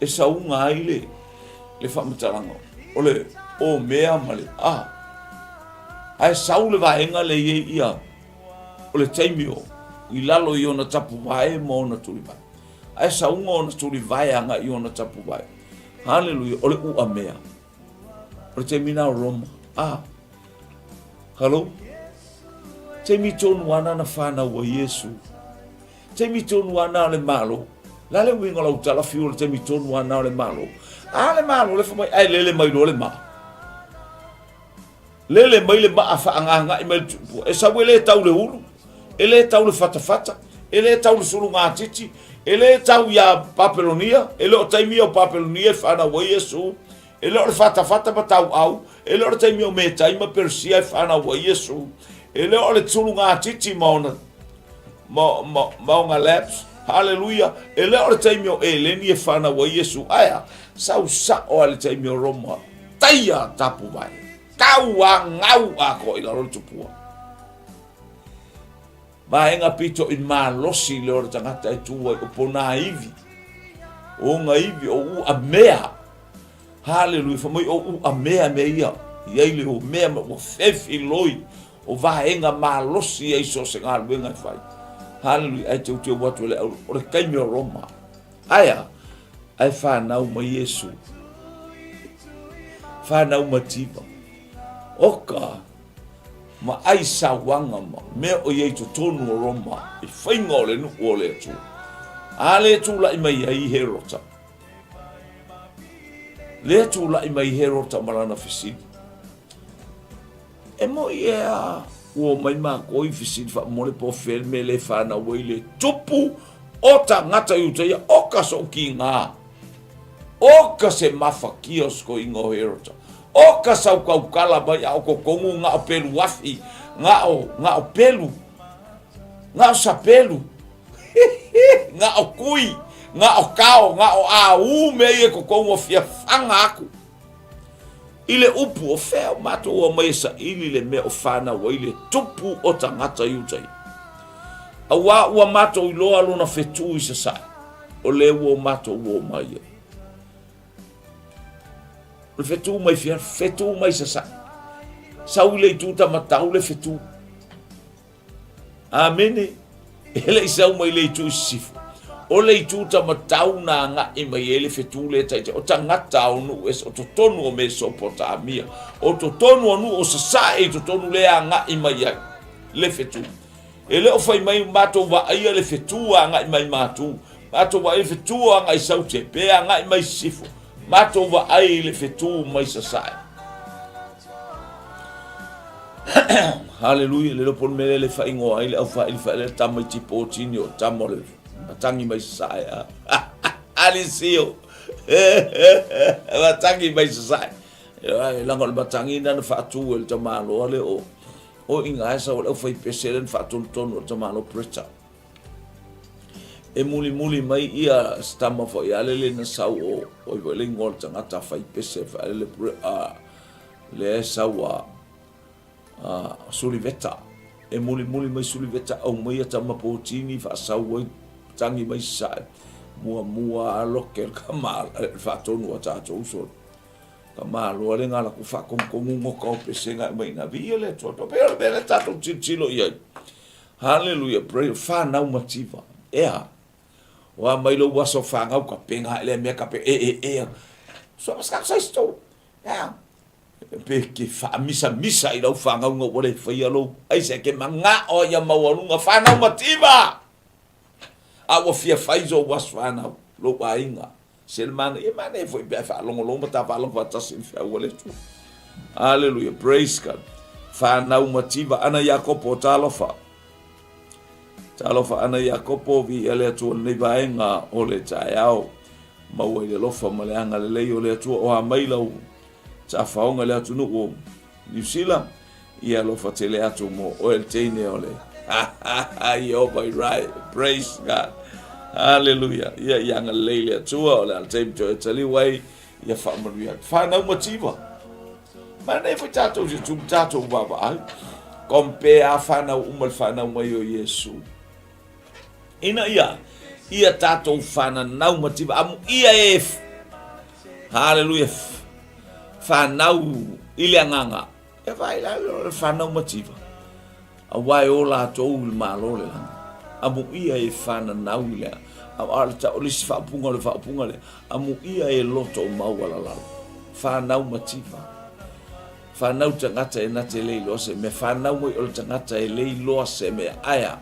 e sauga ai le, le faamatalaga o le o mea ma le a. Ae sau le vaega le i ia o le taimi o i lalo i ona tapuvae ma ona tulivae. Ae sauga ona tulivae aga i ona tapuvae. Haleluia, o le uamea. O le taimi na o Roma. Ah. Hello? Taimi tonu ana na whanau a Iesu. Taimi tonu ana o le malo. La le uiga o lau tala fiu o le taimi tonu ana o le malo. A le malo le whamai, ai lele mai loa le maa. Lele mai le maa whaangāngai mai le tupua. E sau e le tau le ulu, e le tau le fatafata, e le tau le sulugātiti, e le tau iā Papelonia, e le o taimi o Papelonia e whanau ai Iesu, E le o le fatafata ma tauau, e le o le taimi o Metai ma Peresia e whanau ai Iesu, e le o le tulugātiti ma ona, ma, ma, ma ona laps, haleluia, e le o le taimi o Eleni e whanau ai Iesu, ae a, sau sao a le taimi o Roma, taia tapuvae. Tau a gau atoa i lalo le tupua. Vaega pito i malosi lea o le tagata e tu ai o pona ivi. O ona ivi o uamea. Haleluia, fai mai o uamea mea ia. I ai le omea ma ua fefiloi o vaega malosi ia i so o se galuega e fai. Haleluia, ae teuteu atu e le au, o le taimi o Roma. Ae a? Ae fanau mai Iesu. Fanau mativa. Oka! Ma ai sauaga ma mea o i ai totonu o Roma i faiga o le nuu o le Atua. A lea tulai mai ai Herota. Lea tulai mai Herota ma lana fesili. E moi e a ua omai makou i fesili faamole po o fea le mea le fanau ai le tupu o tagata Iutaia o ka sou kiga. O ka se mafakia o skoiga o Herota. O ka saukaukala mai a o kokongu nga o pelu afi, nga o, nga o pelu, nga o sapelu, nga o kui, nga o kao, nga o aū mea ia kokongu o fia faga aku. I le upu o fea o matou omai e saili le mea o fanau ai le tupu o tagata Iutaia. Auā ua matou iloa lona fetū i sasae, o lea ua o matou omai ai. O le fetū mai fea? Fetū mai sasae. Sau i le itu tamatau le fetū. Amene. E le i sau mai le itu i sisifo. O le itu tamatau na agai mai ai le fetu le taitai. O tagata o nuu ese, o totonu o Mesopotamia, o totonu o nuu o sasae i totonu le agai mai ai le fetu. E le o fai mai matou vaaia le fetu agai mai matu, matou vaaia le fetu agai saute, pe agai mai sisifo, matou vaai i le fetu mai sasae. Haleluia, le lopo le mele le whaingoa ai le au whaili whaile le tama i tipo tini o tama o le matangi mai sasae. Alisio. Matangi mai sasae. E langa o le matangi na na whaatu e le tamaloa le o o inga e sa o le au whai pese le na whaatonutonu o le tamalo Brita. E mulimuli mai ia se tama foi ale le na sau o oi foi le ingoa o le tagata fai pese foi ale le lea e sau a Suliveta. E mulimuli mai Suliveta aumaia tama potini faasau ai tangi mai sasae muamua a loke le kama le faatonu a tatou uso. Kama loa le ngala ku faakomukomu ngoka o pesega e mai ina viia le Atua. Pei o le mea lea tatou tilotilo i ai. Haleluia, praise, whanau mativa. Ea, oa mai lou aso whangau ka penga ele mea ka pe e e e. So sa sa sto. Ea, pe ke whaamisamisa i lau whangau ngau wale whaia lou. Ai se ke manga o ia maualunga whanau mativa. A ua fia whai zo was whanau, lou aiga. Se le mana, ia mana e foi pe a whaalongolongo ma ta whaalongo whaatasi i le feau a le Atua. Hallelujah, praise God. Whanau mativa ana Iakopo, talofa. Talofa ana Iakopo, viia le Atua lenei vaega o le taeao. Maua i le alofa ma le agalelei o le Atua o a mai lau tafaoga i le atunuu o Niu Sila, ia alofa tele atu mo oe le teine o le Ieova i rae. Praise God. Hallelujah. Ia ia agalelei le Atua o le a le taimi toe taliu ai ia faamanuia atu. Whanau mativa. Manaia foi tātou se tū tātou vaavaai. Compare a whanau uma le whanau mai o Iesu. Ina ia, ia tātou whananau mativa. Amu ia e, hallelujah, whanau i le agaga. E vaai la o le whanau mativa. Auā e o latou i le Malo o le lagi. Amuia e whananau i le a o le ta o le isi faaupuga o le faaupuga lea, amuia e loto maualalalo. Whanau mativa. Whanau tagata e na te le iloa se mea. Whanau mai o le tagata e le iloa se mea. Ae a?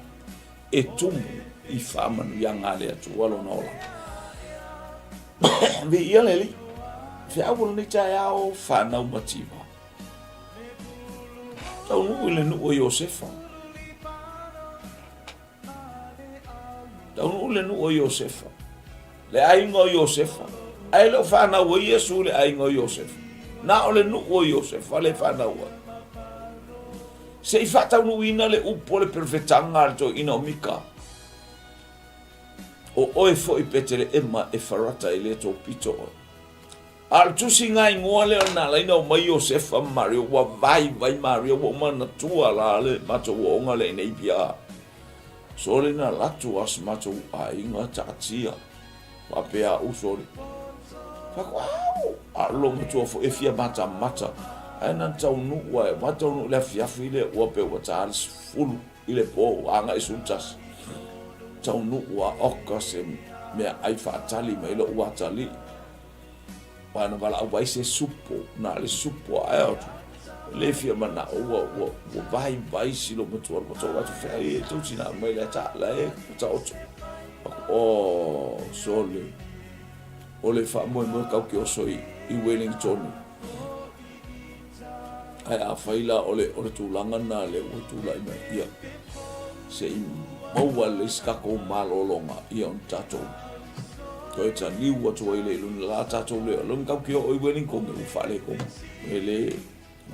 E tumu i faamanuiaga a le Atua lona olaga. Viia le Alii. Feau o lenei taeao, whanau mativa. Taunuu i le nuu o Iosefa. Taunuu i le nuu o Iosefa. Le aiga o Iosefa. Ae le o whanau ai Iesu i le aiga o Iosefa. Na o le nuu o Iosefa le whanau ai. Se i faataunuuina le upu o le perofetaga a le toeaina o Mika, O oe foi Peteleema Efarata e le tōpito oe. A o le tusiga igoa lea na ala ai ona omai Iosefa ma Maria, ua vaivai Maria, ua uma ona tua la le matou ooga lea i nei pia. Sole na alu atu a si matou aiga taatia, faapea au sole. Fai atu, au, a o lou matua foi e fia matamata. Ae na taunuu ai, ma taunuu i le afiafi lea ua pei ua ta le 10 i le po, agai 11. Taunuu a oka se meaai faatali mai lou atalii. Aua na valaau ai se supo, na o le supo ae atu. E le fia manao ua, ua, ua vaivai si lou matua, le matua atu fea e tau tina mai le ata la e taoto. Oh, sole. O le faamoemoe kau ke oso i, i Wellington. Ae afai la o le, o le tulaga lena lea ua tulai mai, ia, se i maua lelei se tatou malologa, ia ona tatou toe taliu atu ai lea i luna la tatou lea. O lona tatou te oo i Wellington ua faaletonu. E le,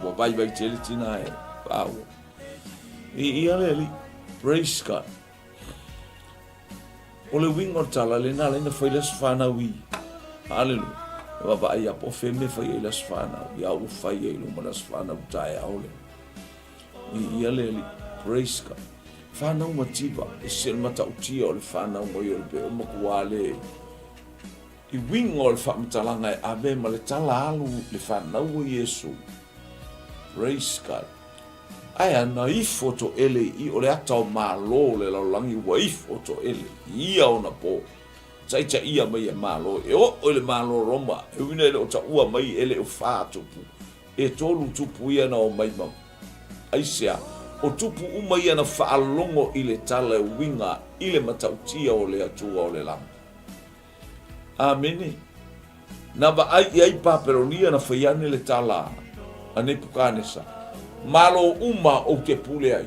ua vaivai tele tina e paua. Viia le Alii. Praise God. O le uiga o le tala lena ala ai na fai le aso fanau i Haleluia. E vaavaai ia po o fea mea fai ai le aso fanau. Ia ua fai ai luma le aso fanau taeao lea. Viia le Alii. Praise God. Fanau mativa, e se le matautia o le fanau mai o le peo matua le i uiga o le faamatalaga e ave ma le tala alu le fanau o Iesu. Praise God. Ae a na ifo toele i i o le ata o Malo o le lalolagi ua ifo toele i ia ona po, taitaia mai e Malo e oo i le Malo Roma, e ui ina e le o taua mai e le o fa tupu, e tolu tupu ia na omai ma aisea, o tupu uma ia na faalogo i le tala e uiga i le matautia o le Atua o le lagi. Amene. Na vaai i ai Papelonia na fai ane le tala a Nepukanesa, Malo uma ou te pule ai,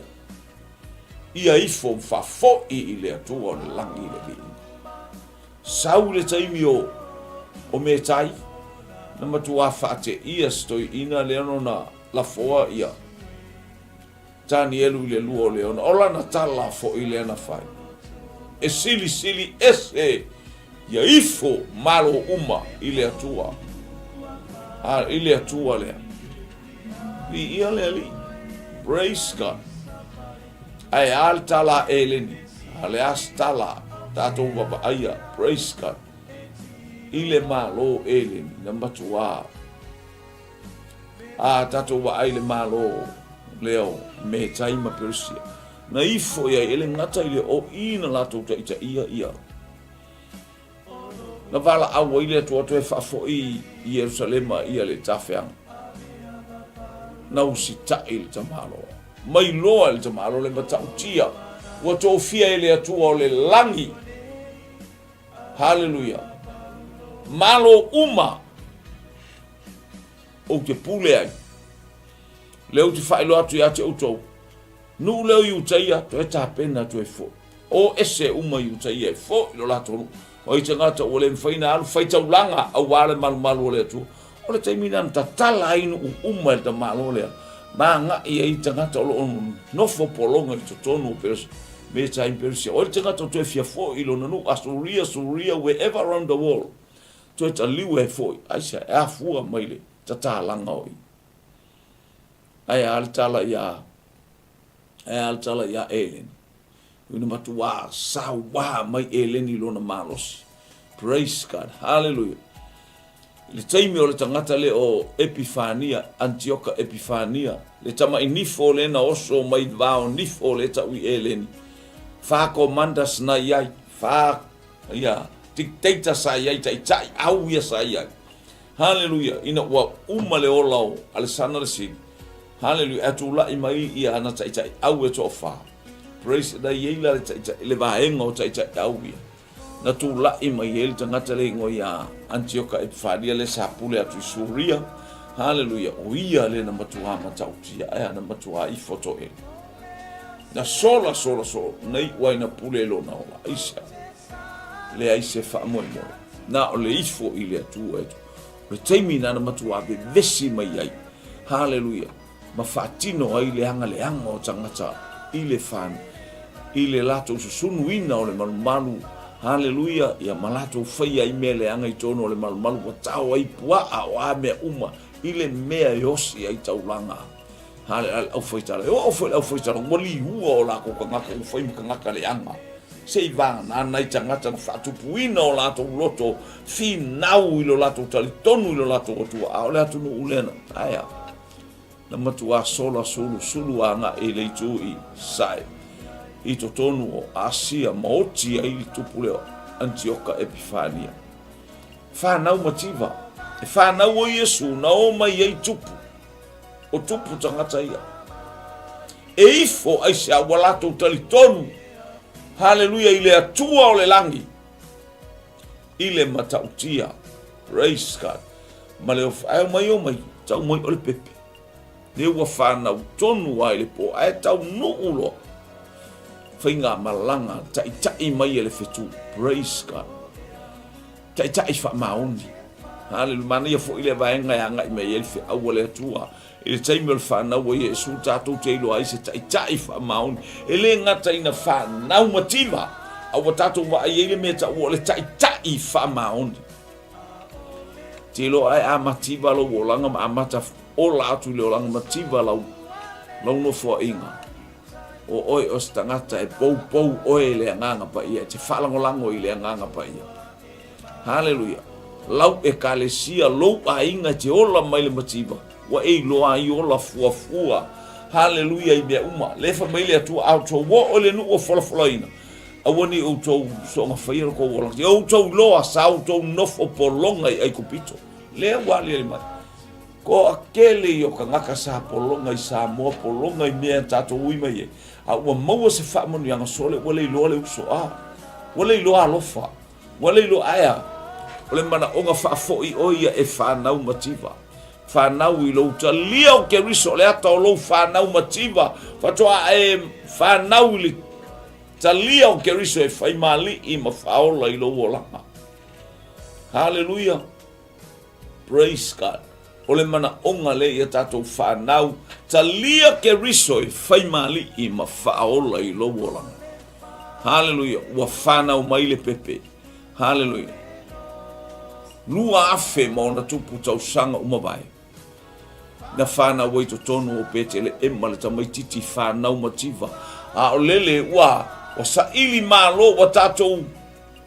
ia ifo ma faafoi i le Atua o le lagi le viiga. Sau le taimi o o Metai, na matuā faateia se toeaina lea nona lafoa ia Tanielu i le lua o leona, o lana tala foi lea na fai, e silisili ese ia ifo malo uma i le Atua, a, i le Atua lea. Viia le Alii. Praise God. Ae a le tala a Eleni, a le a se tala tatou vavaaia, praise God, i le Malo Eleni na matuā A tatou vaai i le Malo lea o Metai ma Perisia, na ifo i ai e le gata i le oi na latou taitaia ia, na valaau ai le Atua toe faafoi i Ierusalema ia le tafeaga, na usitai le tamaloa. Mai loa i le tamaloa le matautia ua tofia e le Atua o le lagi. Haleluia! Malo uma! Ou te pule ai. Lea ou te faailoa atu ia te outou, nuu lea o Iutaia, toe tapena toe foi. O ese uma Iutaia e foi lo latou nuu. O ai tagata ua le mafai ona alu fai taulaga aua le malumalu o le Atua. O le taimi lena na tatala ai nuu uma e le tamaloa lea, ma agai ai tagata o lo o nofo pologa i totonu o Persia, Metai ma Persia. O ai le tagata o toe fia foi i lona nuu, Asuria, Suria, wherever around the world. Toe taliu ai foi, aisea, e afua mai le tatalaga o i. Ae a le tala iā, ae a le tala iā Eleni. Ina matuā sauā mai Eleni i lona malosi. Praise God. Hallelujah. I le taimi o le tagata lea o Epifania, Antioka Epifania, le tama'i nifo lea na oso mai vao nifo lea tau i Eleni. Fa commanders na i ai, fa Ia, dictator sa i ai, taitai au ia sa i ai. Haleluia, ina ua uma le ola o Alesana le Sili. Haleluia, ae tulai mai ia ana taitai au e toafa. Praise, na i ai la le taitai, le vaega o taitai au ia. Na tulai mai ai le tagata le igoa ia Antioka Epifania le sa pule atu i Suria. Haleluia, o ia le na matuā matautia, ae na matuā ifo toele. Na sola sola sola, na iu ai na pule i lona ola. Aisea? Leai se faamoemoe. Na o le ifo i le Atua e O le taimi na na matuā vevesi mai ai. Haleluia. Ma faatino ai le agaleaga o tagata i le fan, i le latou susunuina o le malumalu. Haleluia! Ia ma latou faia ai mea leaga i totonu o le malumalu ua tao ai puaa o a mea uma i le mea e osi ai taulaga. Hale, a le aufaitala, e oo foi le aufaitala ua liua o latou tagata ua fai ma tagata leaga. Se i vagana nai tagata na faatupuina o latou loto finau i lo latou talitonu i lo latou Atua, a o le atunuu lea na, ae a? Na matuā sola sulusulu agai i le itu i Sae, i totonu o Asia ma oti ai le tupu lea o Anitioka Epifania. Fanau mativa, e fanau o Iesu na o mai ai tupu, o tupu tagata ia. E ifo aisea ua latou talitonu, haleluia, i le Atua o le lagi, i le matautia. Praise God. Ma le ofa, ae omai, omai, tau mai o le pepe. Le ua fanau tonu lava i le po, ae taunuu loa. Faigamalaga, taitai mai e le fetu. Praise God. Taitai faamaoni. Haleluia. Manaia foi lea vaega e agai mai ai le feau a le Atua. I le taimi o le fanau a Iesu, tatou te iloa ai se taitai faamaoni. E le gata ina fanau mativa, a ua tatou vaai ai le mea taua o le taitai faamaoni. Te iloa ai a mativa lou olaga ma amata ola atu i le olaga mativa lau, lau nofoaiga. O oe o se tagata e poupou oe i le Agaga Paia, e te faalagolago i le Agaga Paia. Haleluia! Lau Ekalesia, lou aiga e te ola mai le mativa, ua e iloa ai ola fuafua. Haleluia i mea uma. Lea fai mai le Atua, a outou oo i le nuu o folafolaina, aua ne i outou soona faia lo tou olaga. Ia outou iloa sa outou nofo pologa i Aikupito. Lea ua aliali mai. Toatele ia o tagata sa pologa i Samoa, pologa i mea tatou ui mai ai, a ua maua se faamanuiaga sole, ua le iloa le uso, a ua le iloa alofa. Ua le iloa ae a? O le manaoga faafoi oe ia e fanau mativa. Fanau i lou talia o Keriso, o le ata o lou fanau mativa, faatoa e fanau i le talia o Keriso e fai mali'i ma faaola i lou olaga. Haleluia! Praise God! O le manaoga lea ia tatou fanau, talia Keriso e fai mali'i ma faaola i lou olaga. Haleluia! Ua fanau mai le pepe. Haleluia! 2000+ tausaga ua mavae, na fanau ai totonu o Peteleema le tamaititi fanau mativa, a o lele ua ua saili malo ua tatou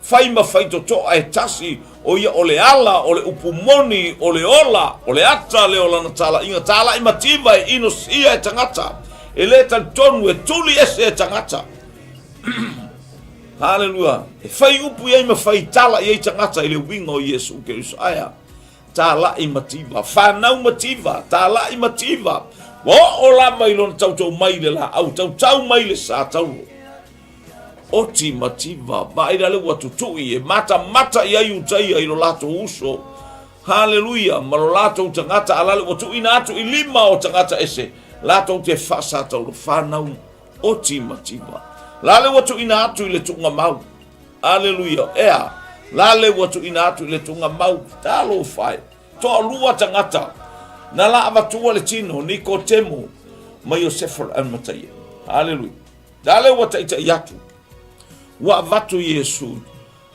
Fai ma fai totoa e tasi, o ia o le ala, o le upu moni, o le ola, o le ata lea o lana talaiga, talai mativa e inosia e tagata, e le talitonu, e tuli ese e tagata. Haleluia. E fai upu i ai ma fai tala i ai tagata i le uiga o Iesu Keriso. Ae a? Talai mativa, fanau mativa, talai mativa. Ua oo lava i lona tautau mai i le laau, tautau mai i le sa taulo. Oti mativa, vaai la le ua tutui e matamata i ai Iutaia i lo latou uso. Haleluia, ma lo latou tagata a lale ua tuuina atu i lima o tagata ese, latou te faasatauro fanau oti mativa. Lale ua tuuina atu i le tuuga mau. Haleluia, ea, lale ua tuuina atu i le tuuga mau, talofa e. Toalua tagata na la avatua le tino, Nikotemo ma Iosefa o le Arimataia. Haleluia. La lea ua taitai atu, ua avatu Iesu,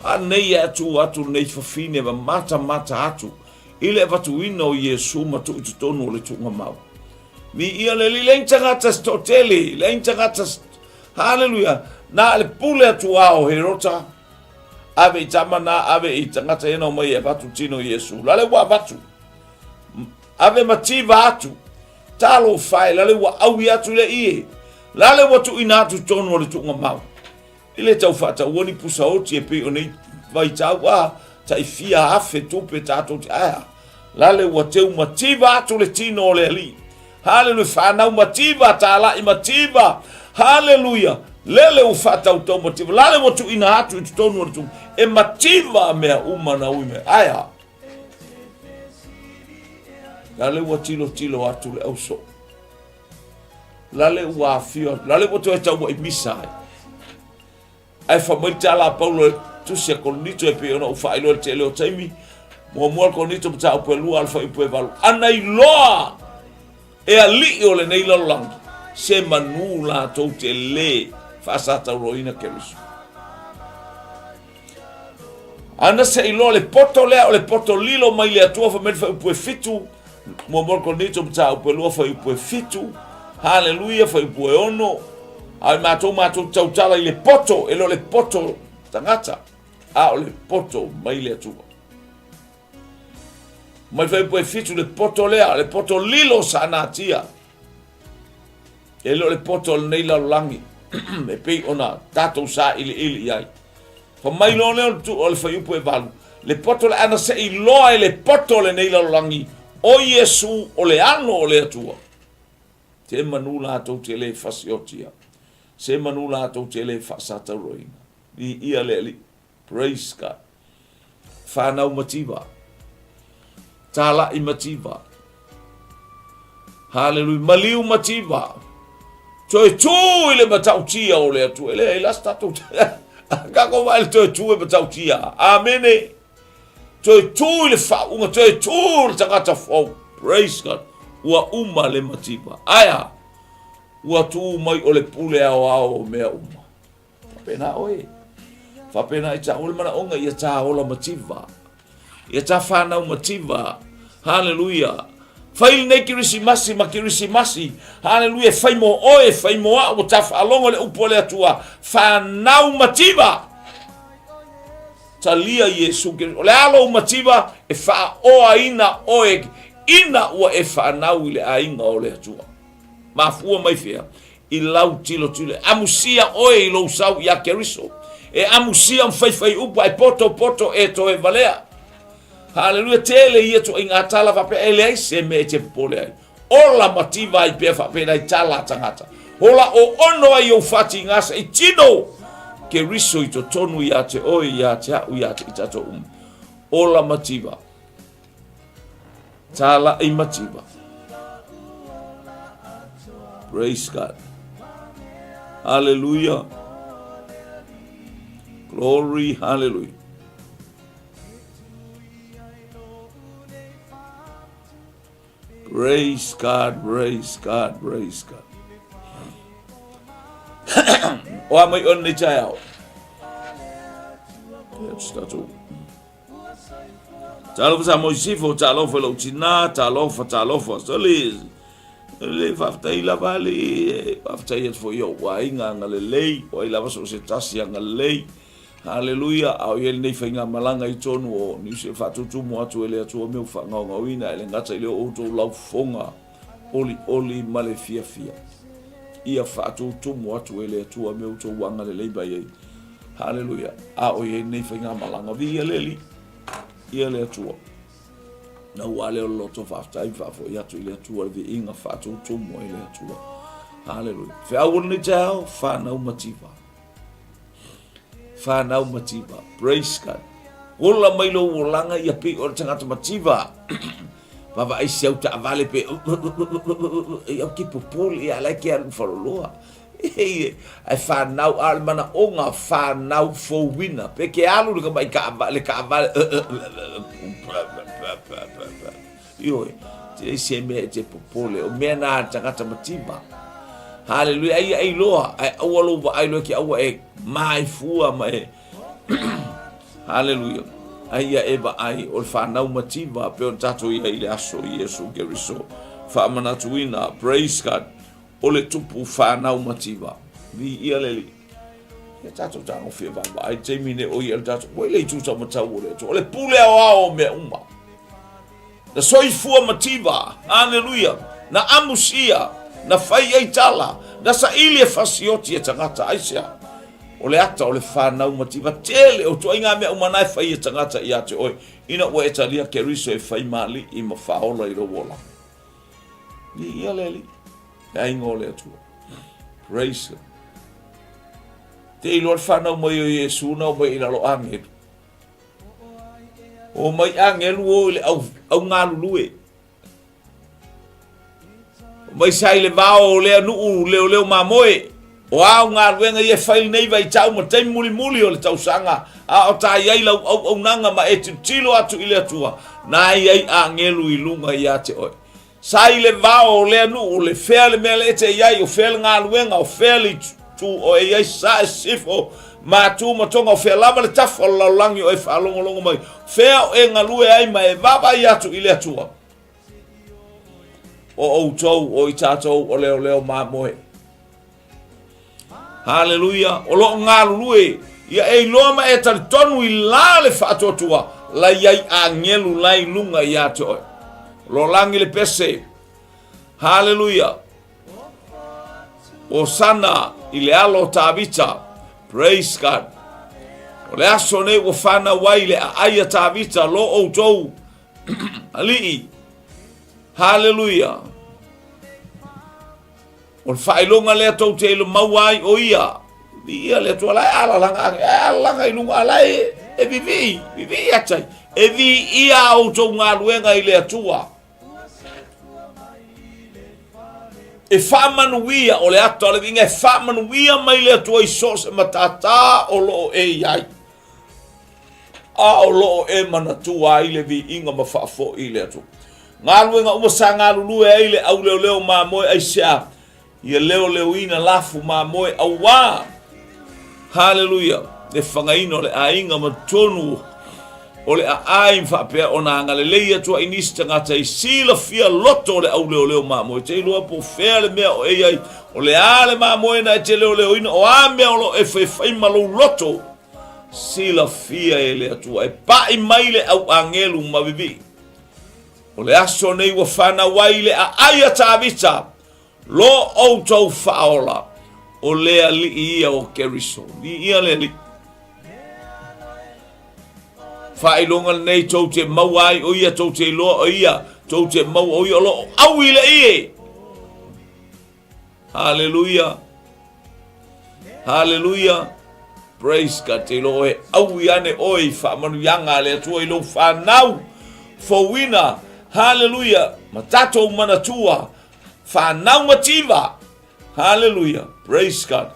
a nei e atu atu lenei fafine ma matamata atu i le avatuina o Iesu ma tuu i totonu o le tuugamau. Viia le Alii, leai ni tagata se toatele, leai ni tagata se... Haleluia! Na le pule atu a o Herota, ave i tama na, ave i tagata ia na omai e avatu tino Iesu. La lea ua avatu, ave mativa atu, Talofa e, lale ua aui atu le ie, lale ua tuuina atu i totonu o le tuugamau. I le tau faataua ni pusa oti e pei o nei vaitau a tai fia afe tupe tatou te aea. Lale ua teu mativa atu le tino o le Alii. Haleluia, fanau mativa, talai mativa. Haleluia, lele ua faatautau mativa. Lale ua tuuina atu i totonu o le tuugamau. E mativa mea uma na ui mai. Aea. Lale ua tilotilo atu le ausoo. Lale ua afio atu. Lale ua toe tauai misa ai. Ae fai mai le tala a Paulo e tusi a Korinito e pei ona ou faailoa i le tele o taimi. Muamua le Korinito mataupu e 2 a le fuaiupu e 8. Ana iloa e alii o lenei lalolagi se manu latou te lē faasatauroina Keriso. Ana se iloa le poto lea o le poto lilo mai le Atua fai mai le fuaiupu e fitu, muamua le Korinito mataupu e lua fuaiupu e fitu, haleluia fuaiupu e ono, a o matou matou tautala i le poto, e le o le poto tagata, a o le poto mai le Atua. Mai fuaiupu e fitu le poto lea, le poto lilo sa natia. E le o le poto o lenei lalolagi e pei ona tatou sailiili i ai. Fa mai loa lea o le fuaiupu e valu, le poto le ana se iloa e le poto o lenei lalolagi, o Iesu o le alo o le Atua. Se manu latou te le fasiotia, se manu latou te le faasatauroina. Viia le Alii. Praise God. Whanau mativa. Tāla'i mativa. Hallelujah. Maliu mativa. Toe tū i le matautia o le Atua. E leai la se tatou Kako vae le toe tū e matautia. Amene. Toe tū i le faauga, toe tū le tagata fou. Praise God. Ua uma le mativa. Aia, ua tū mai o le pule aoao o mea uma. Faapena oe. Faapena i ta o le manaoga ia ta ola mativa. Ia ta whanau mativa. Hallelujah. Fai lenei Kirisimasi ma Kirisimasi. Hallelujah. Fai mo oe, fai mo au, o ta whaalongo le upu o le Atua. Whanau mativa. Talia Iesu. O le alo mativa e whaoa ina oe ina ua e whanau i le aiga o le Atua. Mafua mai fea i lau tilotilo. E amusia oe i lou sau iā Keriso. E amusia ma faifai upu ae potopoto e toe valea. Haleluia, tele ia tuaiga tala faapea e leai se mea e te popole ai. Ola mativa ai pea faapena i tala a tagata. Ola oono ai ou fatiga seʻi tino Keriso i totonu iā te oe, iā te aʻu, iā te i tatou uma. Ola mativa. Tālaʻi mativa. Praise God. Hallelujah. Glory, hallelujah. Praise God, praise God, praise God. O a mai on nei taeao. Ia, tatou. Talofa sa moi sifo, talofa lou tina, talofa, talofa. Soli, le faafetai lava le faafetai atu foi i ou aiga agalelei, o ai lava so o se tasi agalelei. Haleluia, a o i ai lenei faigamalaga i totonu o Niu Sila, faatutumu atu e le Atua mea ua faagaogaoina e le gata i le outou laufofoga olioli ma le fiafia. Ia faatutumu atu e le Atua mea ua outou agalelei mai ai. Haleluia, a o i ai lenei faigamalaga, viia le Alii, ia le Atua. Na ua lea o le loto faafetai faafoi atu i le Atua le viiga faatutumu ai le Atua. Haleluia. Feau o lenei taeao, whanau mativa. Whanau mativa. Praise God. Ola mai lou olaga ia pei o le tagata mativa. Vaavaai si au taavale pe e au ke popole ia la ke alu faloloa. Ae whanau a le manaoga whanau fouina. Pe ke alu le kamai kaavale kaavale Ioe, te se mea e te popole, o mea nā le tagata mativa. Haleluia, ai ai loa, ai aua lou vaai loa ke aua e maifua ma e Haleluia. Ai ia e vaai o le whanau mativa pe o tatou ia i le aso Iesu Keriso. Whaamanatuina, praise God, o le tupu whanau mativa. Viia le Alii. Ia tatou tagofia vaavaai taimi nei o ia le tatou, ua i le itu taumatau o le Atua. O le pule aoao o mea uma. Na soifua mativa, haleluia, na amusia, na fai ai tala, na saili e fasioti e tagata. Aisea? O le ata o le whanau mativa tele o tuaiga mea uma na e fai e tagata ia te oe, ina ua e talia Keriso e fai maali'i ma faaola i lou ola. Viia le Alii, le aiga o le Atua. Praise God. Te iloa le whanau mai o Iesu na o mai i lalo agelu. O mai agelu o i le au, au galulue. O mai sa i le vao o lea nuu leo leo mamoe. O au galuega ia e fai lenei vaitau ma taimi mulimuli o le tausaga, a o ta i ai lau auaunaga ma e tilotilo atu i le Atua, na i ai agelu i luga ia te oe. Sa i le vao o lea nuu, le fea le mea le e te i ai, o fea le galuega, o fea le itu o e i ai, sa e sifo, Matu ma Toga, o fea lava le tafa o le lalolagi o e faalogologo mai, fea o e galue ai ma e vaavaai atu i le Atua. O outou, o i tatou o leoleo mamoe. Haleluia, o loo galulue, ia e iloa ma e talitonu i la le faatuatua, la i ai agelu la i luga ia te oe. O lo lagi le pese. Haleluia. Osana i le alo o Tavita. Praise God. O le aso nei ua whanau ai le aai a Tavita lo outou alii. Haleluia. O le faailoga lea tou te ilo maua ai o ia. Viia le Atua la e alalaga ane, e alalaga i luga ala e, e vivii, vivii atai. E viia a outou galuega i le Atua. E faamanuia o le ata o le viiga e faamanuia mai le Atua i so o se matātā o lo o e i ai. A o lo o e manatua ai le viiga ma faafoi i le Atua. Galuega uma sa galulue ai le auleoleo mamoe aisea ia leoleoina lafu mamoe auā Haleluia le fagaina o le aiga ma totonu o le aai ma faapea ona agalelei atu ai nisi tagata i silafia loto o le auleoleo mamoe. Te iloa po o fea le mea o e i ai, o le a le mamoe na e te leoleoina, o a mea o lo o e faifai ma lou loto, silafia e le Atua. E pai mai le au agelu ma vivii. O le aso nei ua fanau ai le aai a Tavita, lo outou faaola, o le alii ia o Keriso. Viia le Alii. Faailoga lenei tou te maua ai o ia, tou te iloa o ia, tou te maua o ia o lo o au i le ie. Haleluia. Haleluia. Praise God. Te iloa oe au i ane oe i faamanuiaga a le Atua i lou whanau. Fouina. Haleluia. Ma tatou manatua. Whanau mativa. Haleluia. Praise God.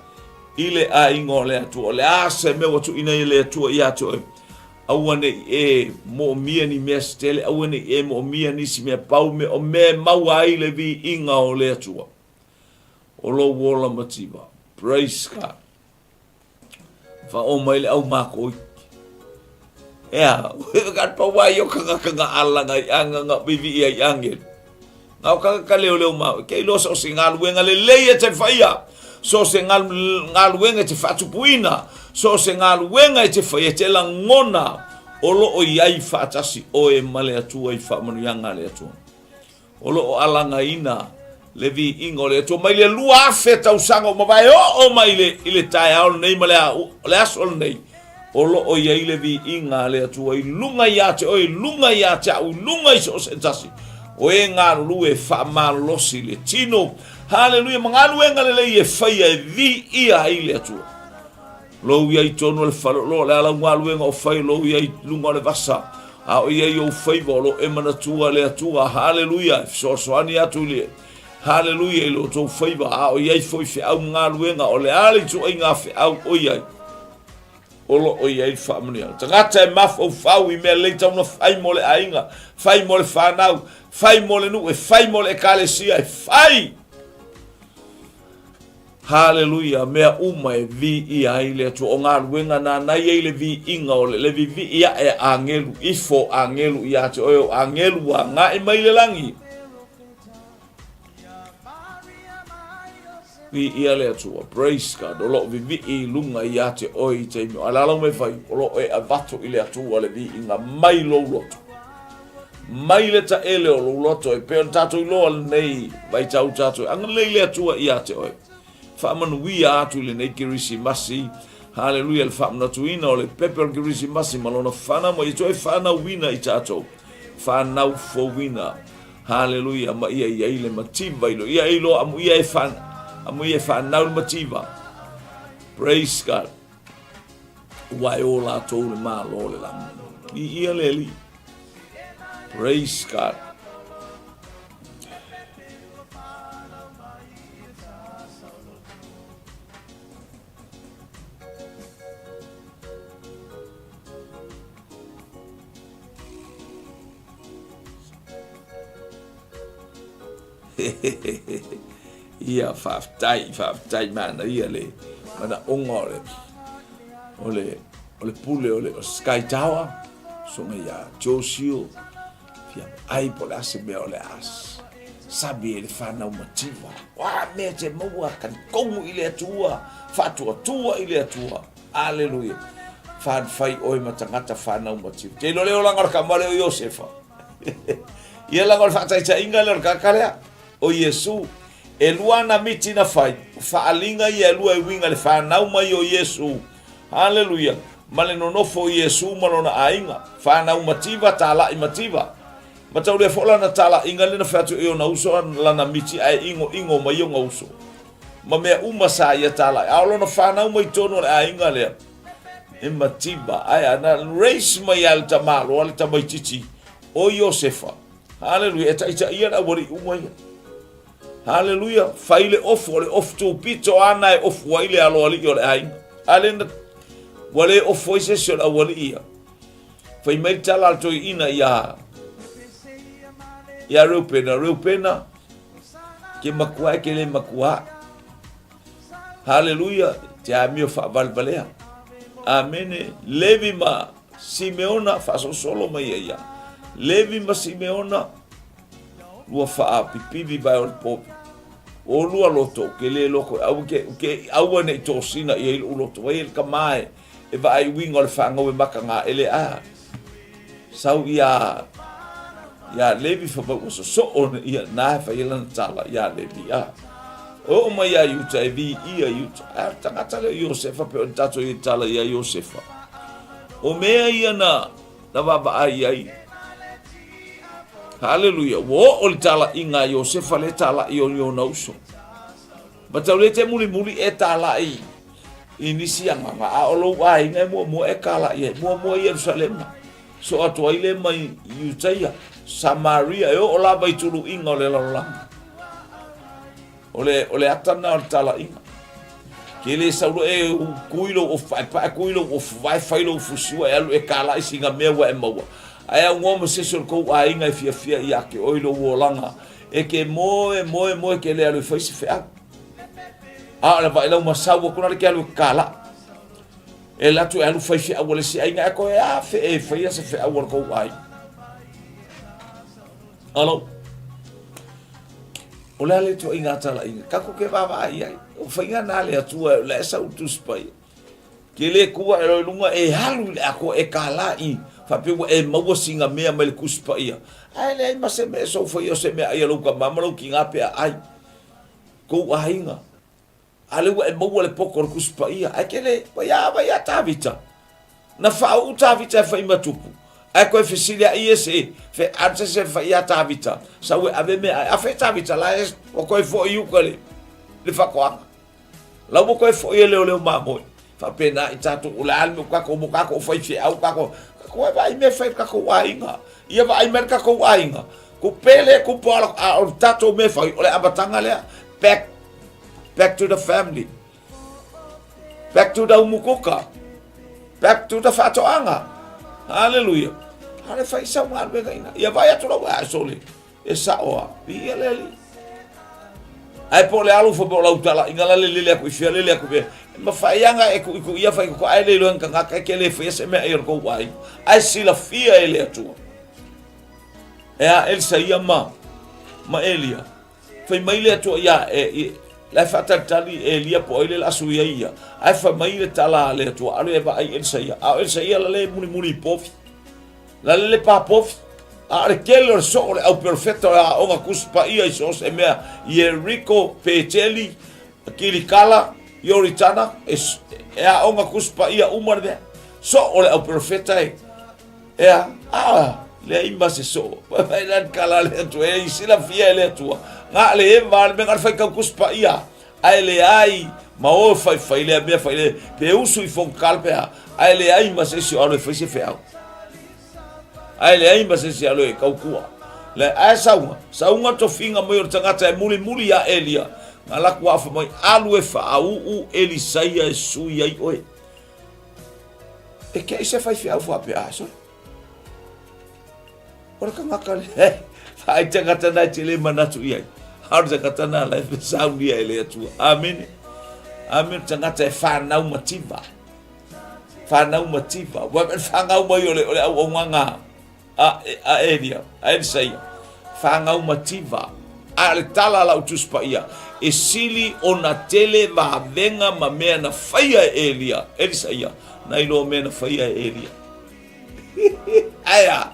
I le aiga o le Atua. O le a se mea ua tuuina i le Atua ia te oe. Aua ne i e moomia ni mea se tele, aua ne i e moomia nisi mea pau me o mea e maua ai le viiga o le Atua. O lou ola mativa. Praise God. Whaō mai le au mākoi. Ea, ka paua ai o kanga kanga alanga i anga nga vivi ia i angel. Nga o kanga ka leo leo mau. Kei loa so se galuega lelei e te whaia. So se galuega e te whaatupuina. So se galuega e te whaia te langona o lo o iai whaatasi oe ma le Atua i whaamanuiaga a le Atua. O lo o alagaina le viiga o le Atua mai le 2000 tausaga ua mavae oo mai le, i le taeao lenei ma le, a, le aso lenei. O lo o i ai le viiga a le Atua i luga iā te oe, i luga iā te au, i luga i so o se tasi. O e galulue e faamalolosi le tino. Haleluia, ma galuega lelei e faia e viia ai le Atua. Lou i ai tonu o le fale o lo o le ala galuega o fai lou i ai luga o le vasa. A o i ai ou faiva o lo e manatua le Atua. Haleluia, e fesoasoani atu i le Haleluia i lo tou faiva. A o i ai foi feau ma galuega o le a le ituaiga feau o i ai. O lo o i ai le faamanuiaga. Tagata e mafaufau i mea lelei tau na fai mo le aiga, fai mo le whanau, fai mo le nuu, e fai mo le ekalesia, e fai! Haleluia, mea uma e viia ai le Atua. O galuega nāna i ai le viiga o le, le vivii aʻe a agelu, ifo agelu iā te oe, o agelu ua agai mai le lagi. Viia le Atua, praise God, o loo vivii i luga iā te oe i taimi o a le ala o mea fai, o loo e avato i le Atua le viiga mai lou loto. Mai le taele o lou loto e pei ona tatou iloa lenei vaitau tatou e agalelei le Atua ia te oe. Faamanuia atu i lenei Kerisimasi. Haleluia le faamanatuina o le pepe o le Kerisimasi ma lona fanau mai e toe fanauina i tatou. Fanau fouina. Haleluia ma ia i ai le mativa i lo ia e iloa amu ia e fan amu ia e fanau le mativa. Praise God. Ua e o latou le malo le lagi. I ia le Alii. Praise God. Ia, faafetai, faafetai manaia le manaoga o le. O le, o le pule o le o Sky Tower, susuga ia Josio, fia ai po o le a se mea o le a sami e le fanau mativa. O a mea e te maua, talitonu i le Atua, faatuatua i le Atua. Aleluia. Fai oe ma tagata fanau mativa. Te iloa le olaga o le tama lea o Iosefa. Ia laga o le faataitaiga lea o le tagata lea, o Iesu. E lua ana miti na fai, o faaaliga ia e lua e uiga i le fanau mai o Iesu. Haleluia! Ma le nonofo o Iesu ma lona aiga. Fanau mativa, talai mativa. Mataulia foi lana talaiga lea na fai atu i ona uso lana miti ae igoigo mai ona uso. Ma mea uma sa ia talai. A o lona fanau mai tonu o le aiga lea, e mativa. Ae a, na raise mai lava e le tamaloa le tamaitiiti o Iosefa. Haleluia! E taitaia le aualii uma ia. Haleluia! Fai le ofu, o le ofu tupito ana e ofu ai le aloalii o le aiga. A le na, ua le ofu ai se isi o le aualii ia. Fai mai le tala a le toeaina ia, ia Reupena, Reupena, ke makua e ke le makua. Haleluia! Te amio faavalevalea. Amene. Levi ma Simeona faasolosolo mai ai ia Levi ma Simeona ua faapipivi vae o le povi. O lua loto, ou ke le loko, aua ke, ke, aua nei tosina i ai lou loto, vai e le kama e, e vaai uiga o le fagau e maka ngā ele a. Sau ia, ia Levi fa mai ua sosoo na ia, na e fai lana tala ia Levi a. O o mai ia Iuta e vi ia Iuta. A tagata lea o Iosefa pe o tatou i tala ia Iosefa. O mea ia na, na vaavaai ai. Haleluia. Ua oo le talaiga a Iosefa le talai o ona uso. Mataulia te mulimuli e talai i nisi agaga, a o lou aiga e muamua e talai ai. Muamua i Ierusalema, so atu ai le mai Iutaia, Samaria, e oo lava i tuluiga o le lalolagi. O le, o le ata lena o le talaiga. Ke le sau loa e kui lou ofu paepae, kui lou ofu vae, fai lou fusiua e alu e kalaʻi sina mea ua e maua. Ae aunoa ma se isi o le kou aiga e fiafia ia te oe i lou olaga, e ke moe, moe, moe ke le alu e fai se feau. A o le vaai lau ma sau atu na le ke alu e kalaʻi. E alu atu e alu fai feau a le isi aiga, ae koe a fe e faia se feau a le kou aiga. Alo. O le a le ituaiga talaiga, tatou ke vaavaai i ai. O faiga na le Atua e o le a sau Tusi Paia. Ke le kū aʻe loa i luga e alu i le atoa e kālā i faapea ua e maua sina mea mai le Tusi Paia. Ae leai ma se mea e sou faia o se mea ai a lou tama ma lou tinā pe a ai. Kou aiga. A lea ua e maua le poto o le Tusi Paia, ae ke le, vai a, vai a Tavita. Na faauu Tavita e fai ma tupu. Ae koe fesili a Iese, fe a se se fai ia Tavita, sau e ave mea ai. A fe Tavita la e, ua koe foi i uka le, le faatoaga. La ua koe foi e leoleo mamoe. Faapena i tatou, o le a le mea o tatou mo tatou faifeau, tatou, tatou e vaai mea e fai i le tatou aiga. Ia vaai mai le tatou aiga. Kupele, kupu a o le tatou mea e fai, o le amataga lea. Back Back to the family. Back to the umukuka. Back to the faatoaga. Hallelujah. Hale fai sau galuega ina. Ia vai atu lau a sole. E sao a. Viia le Alii. Ae po o le alo fo po o lau tala inga la le lele aku i fea lele aku i fea. E mawhai anga e kui kui ia whai koko ae le iloa ngaka e ke le whai se mea e o kou ai. Ae silafia e le Atua. E a Elsa ia ma ma Elia. Fai mai le Atua iā e, i, la e faatalitali Elia po o ai le la sui ai ia. Ae fai mai le tala a le Atua, alu e vaai Elisaia. A o Elisaia la le mulimuli i povi. La le le pa povi. A o le tele o le soo o le au perofeta o le aoga Tusi Paia i so o se mea, Ieriko, Peteli, Kilikala, Ioritana, e, e aoga Tusi Paia uma le mea. Soo o le au perofeta e, Ea, a, leai ma se soo. Fai la kala le Atua, e i silafia e le Atua. Nga le eva le mea nga le faitau Tusi Paia, ae leai ma o faifai lea mea fai le, pe usu i fono pe a, ae leai ma se isi o alu e fai se feau. Ae leai ma se isi alu e tautua. Le, ae sauga, sauga tofiga mai o le tagata e mulimuli ia Elia, nga laku afa mai, alu e faauu Elisaia e sui ai oe. E kei se faifeau faapea a sole. O le tagata le, vaai tagata na e te le manatu i ai. A o le tagata na la e fesaunia e le Atua. Amene. Amene, tagata e whanau mativa. Fanau mativa. Ua le fangau mai o le o le auaunaga a a Elia, a Elisaia. Fangau mativa. A le tala a lau Tusi Paia, e sili ona tele vavega ma mea na faia e Elia, Elisaia, nai lo mea na faia e Elia. Aia,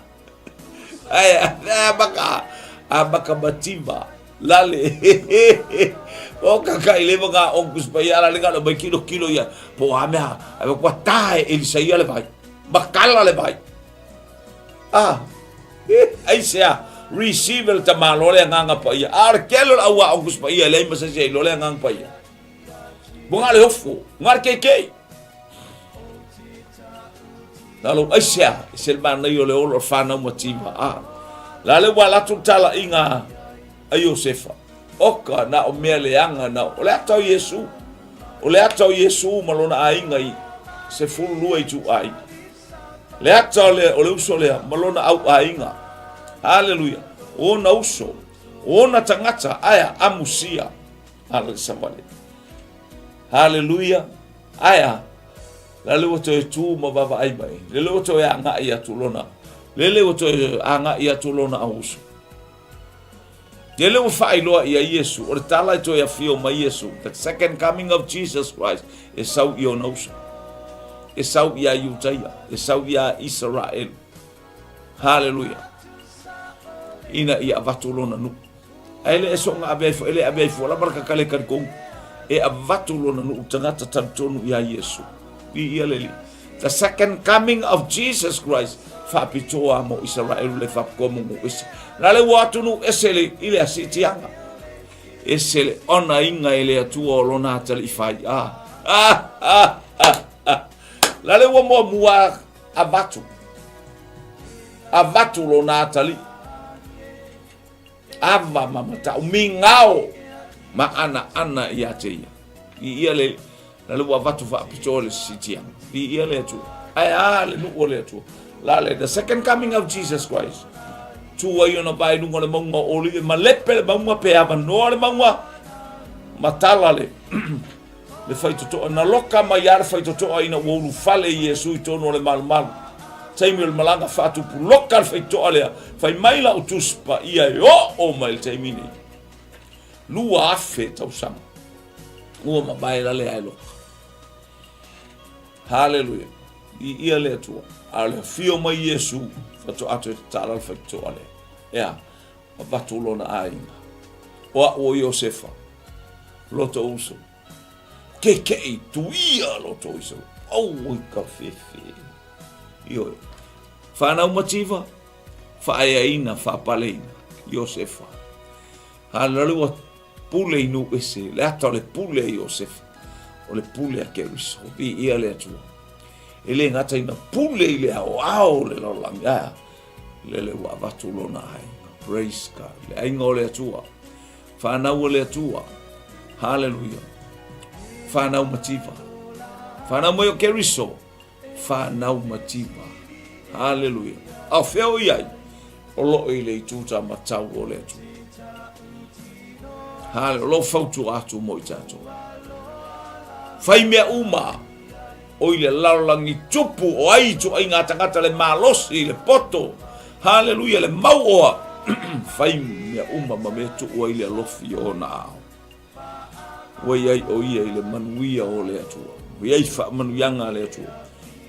aia, aia maka, a maka mativa. Lale, o kaka i lewa ngā onkus pa ia la lenga lo mai kilo kilo ia. Po a mea, a kua tae Elisaia le vai. Makala le vai. Ah, ai sea, receive le tamalo le anganga pa ia. A le kelo le aua onkus pa ia le ma se lo le anganga pa ia. Mo ngā le ofu, ngā le keikei. Lalo ai sea, e se le mana o le olo whanau mativa. Ah, la le ua latu tala i ngā a Iosefa. Oka na o mea leaga na o le ata o Iesu. O le ata o Iesu ma lona aiga i 12 ituaiga. Le ata o le, o le uso lea ma lona au aiga. Haleluia. O ona uso, o ona tagata, aea amusia. Ala le savale. Haleluia. Aea, la le ua toe tu ma vaavaai mai. Lele ua toe agai atu lona. Lele ua toe agai atu lona au uso. Lele ua faailoa ia Iesu, o le tala e toe afio mai Iesu, the second coming of Jesus Christ, e sau i ona uso. E sau ia Iutaia, e sau ia Israel. Haleluia. Ina ia avatu lona nuu. Ae le e soonga ave ai fua, e le ave ai fua lava le kakale talitonu. E avatu lona nuu tagata talitonu ia Iesu. I ia le li. The second coming of Jesus Christ faapitoa mo Isaraelu le faapitoa mo nuu ese. Na le ua atu nuu ese le i le asiitiaga. Ese le ona inga e le Atua o lona atali fai. Ah, ah, ah, ah, ah. La le ua mua mua avatu. Avatu lona atali. Ava ma matau migao ma anaana ia te ia. I ia le, na le ua avatu faapitoa le sisitiaga. I ia le Atua. Ae a le nuu o le Atua. La le, the second coming of Jesus Christ. Tu ai ona vae i luga o le mauga o Olive, ma lepe le mauga pe avanoa le mauga, ma tala le, le faitotoa. Na loka mai a le faitotoa ina ua ulufale Iesu i tonu o le malumalu. Taimi o le malaga faatupu loka le faitotoa lea. Fai mai lau Tusi Paia e oo mai le taimi nei. 2000 tausaga. Ua mavae la lea e loka. Haleluia. I ia le Atua. A o le afio mai Iesu, faatoa toe tatala le faitotoa lea. Ea, avatu lona aiga. O a'u o Iosefa, loto uso. Keke'i tuia loto uso. Au i ka fefe. Ioe. Whanau mativa, whaeaina, whaapaleina, Iosefa. Haleluia, pule i nuu ese, le ata o le pule a Iosefa, o le pule a Keriso, viia le Atua. E le gata ina pule i le aoao o le lalolagi, ae lele ua avatu lona aiga. Praise God. Le aiga o le Atua. Whanau o le Atua. Hallelujah. Whanau mativa. Whanau mai o Keriso. Whanau mativa. Hallelujah. A o fea o i ai? O loo i le itu ta matau o le Atua. Hallelujah. O loo fautua atu mo i tatou. Whai mea uma o i le lalolagi tupu o ai ituaiga tagata le malosi, le poto, haleluia, le mauoa, fai mea uma ma mea tuu ai le alofi i ona ao. Ua i ai o ia i le manuia o le Atua. Ua i ai faamanuiaga a le Atua.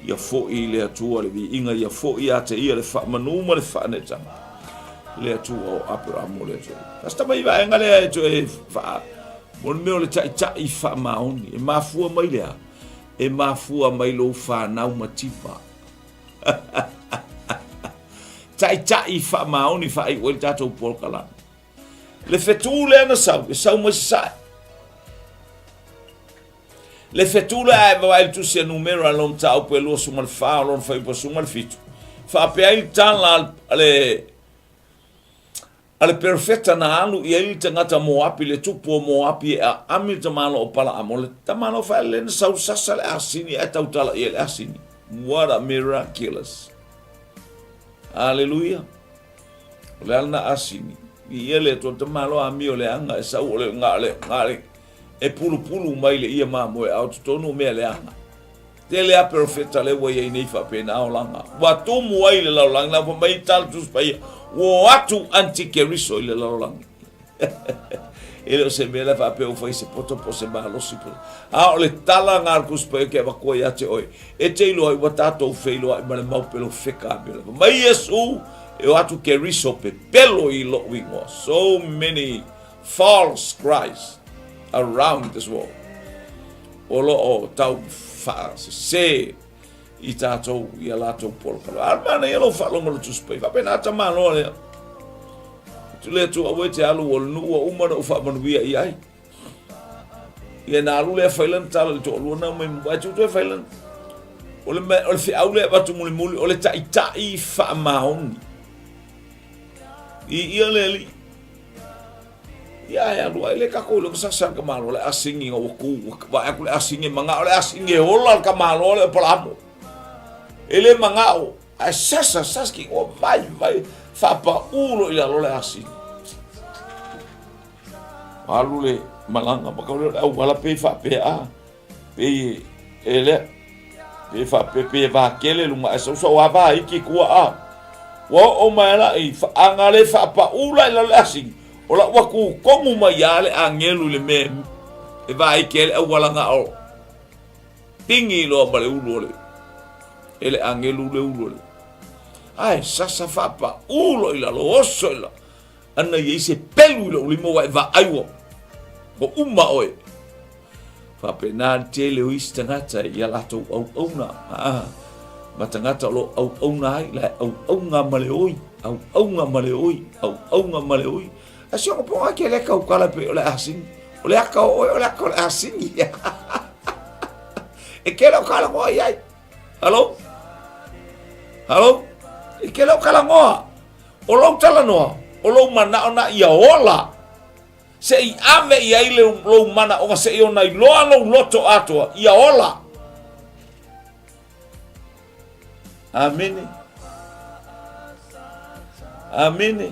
Ia foi i le Atua le viiga, ia foi ia te ia le faamanu ma le faaneetaga. Le Atua o Aperamo o le Atua. Tasi tamai vaega lea e toe faa... Mo le mea o le taitai faamaoni, e mafua mai le a? E mafua mai lou fanau mativa. Taitai faamaoni faaiu ai le tatou polokalame. Le fetu lea na sau, e sau mai sasae. Le fetu lea e vaai le tusi a Numera lona mataupu e 24 o lona fuaiupu 17. Faapea ai le tala a le A le perofeta na alu i ai le tagata Moapi, le tupu o Moapi e aami le tamaloa o Palaamo, le tamaloa faele na sau sasa le asini ae tautala i ai le asini. What a miraculous! Aleluia! O le ala na asini, i ia le Atua tamaloa amio leaga e sau o le nga le nga le e pulupulu mai le ia mamoe a o totonu o mea leaga. Tele a perofeta lea ua i ai nei faapena olaga. Ua tumu ai le lalolagi, la ua mai tala Tusi Paia, ua o atu antikeriso i le lalolagi. E le o se mea la faapea ua fai se poto po o se malosi po. A o le tala nga le Tusi Paia ke avatua ia te oe, e te iloa ai ua tatou feiloai ma le mau pelofeka a mea lava. Mai Iesu e o atu keriso pepelo i lou igoa. So many false Christ around this world. O lo o tau faasese i tatou i a latou polokalame. A manaia lou faalogo i le Tusi Paia. Faapena tamaloa lea. Tu le Atua aua e te alu o le nuu ua uma ona ou faamanuia i ai. Ia na alu lea fai lana tala i le toalua na mai ai tu toe fai lana. O le, o le feau lea avatu mulimuli o le taitai faamaoni. I ia le alii. Ia e alu ai le tatou iloa sasa le tamaloa le asigi ina ua tu ua vaai atu le asigi e manao le asigi e ola le tamaloa lea o Palamo. E le manao ae sasa sasa ki ua vai vai faapau loa i lalo le asigi. Alu le malaga ma kau lea o le auala pei faapea a pei e lea pei faapea pei e vakele luga ae sau sau a vaiki tua a ua oo mai la i aga le faapau la i lalo le asigi o la ua tutonu mai a le agelu i le mea e vaiki ai le auala na o pigi loa ma le ulu o le e le agelu le ulu o le ae sasa faapau loa i lalo oso i lalo Ana i ai se pelu i lou lima ua e vaai ua ua uma oe. Faapena le tele o isi tagata i a latou auauna, aa, ma tagata o lo o auauna ai, la e auauna ma le oi, auauna ma le oi, auauna ma le oi. A si ona poga ke le kaukala pe o le asini. O le aka o oe, o le aka o le asini. E kele o kalagoa i ai. Hello? Hello? E kele o kalagoa. O lou talanoa, o lou manaʻo na ia ola, se i ave i ai lou manaʻoga se i ona iloa lou loto atoa, ia ola. Amene. Amene.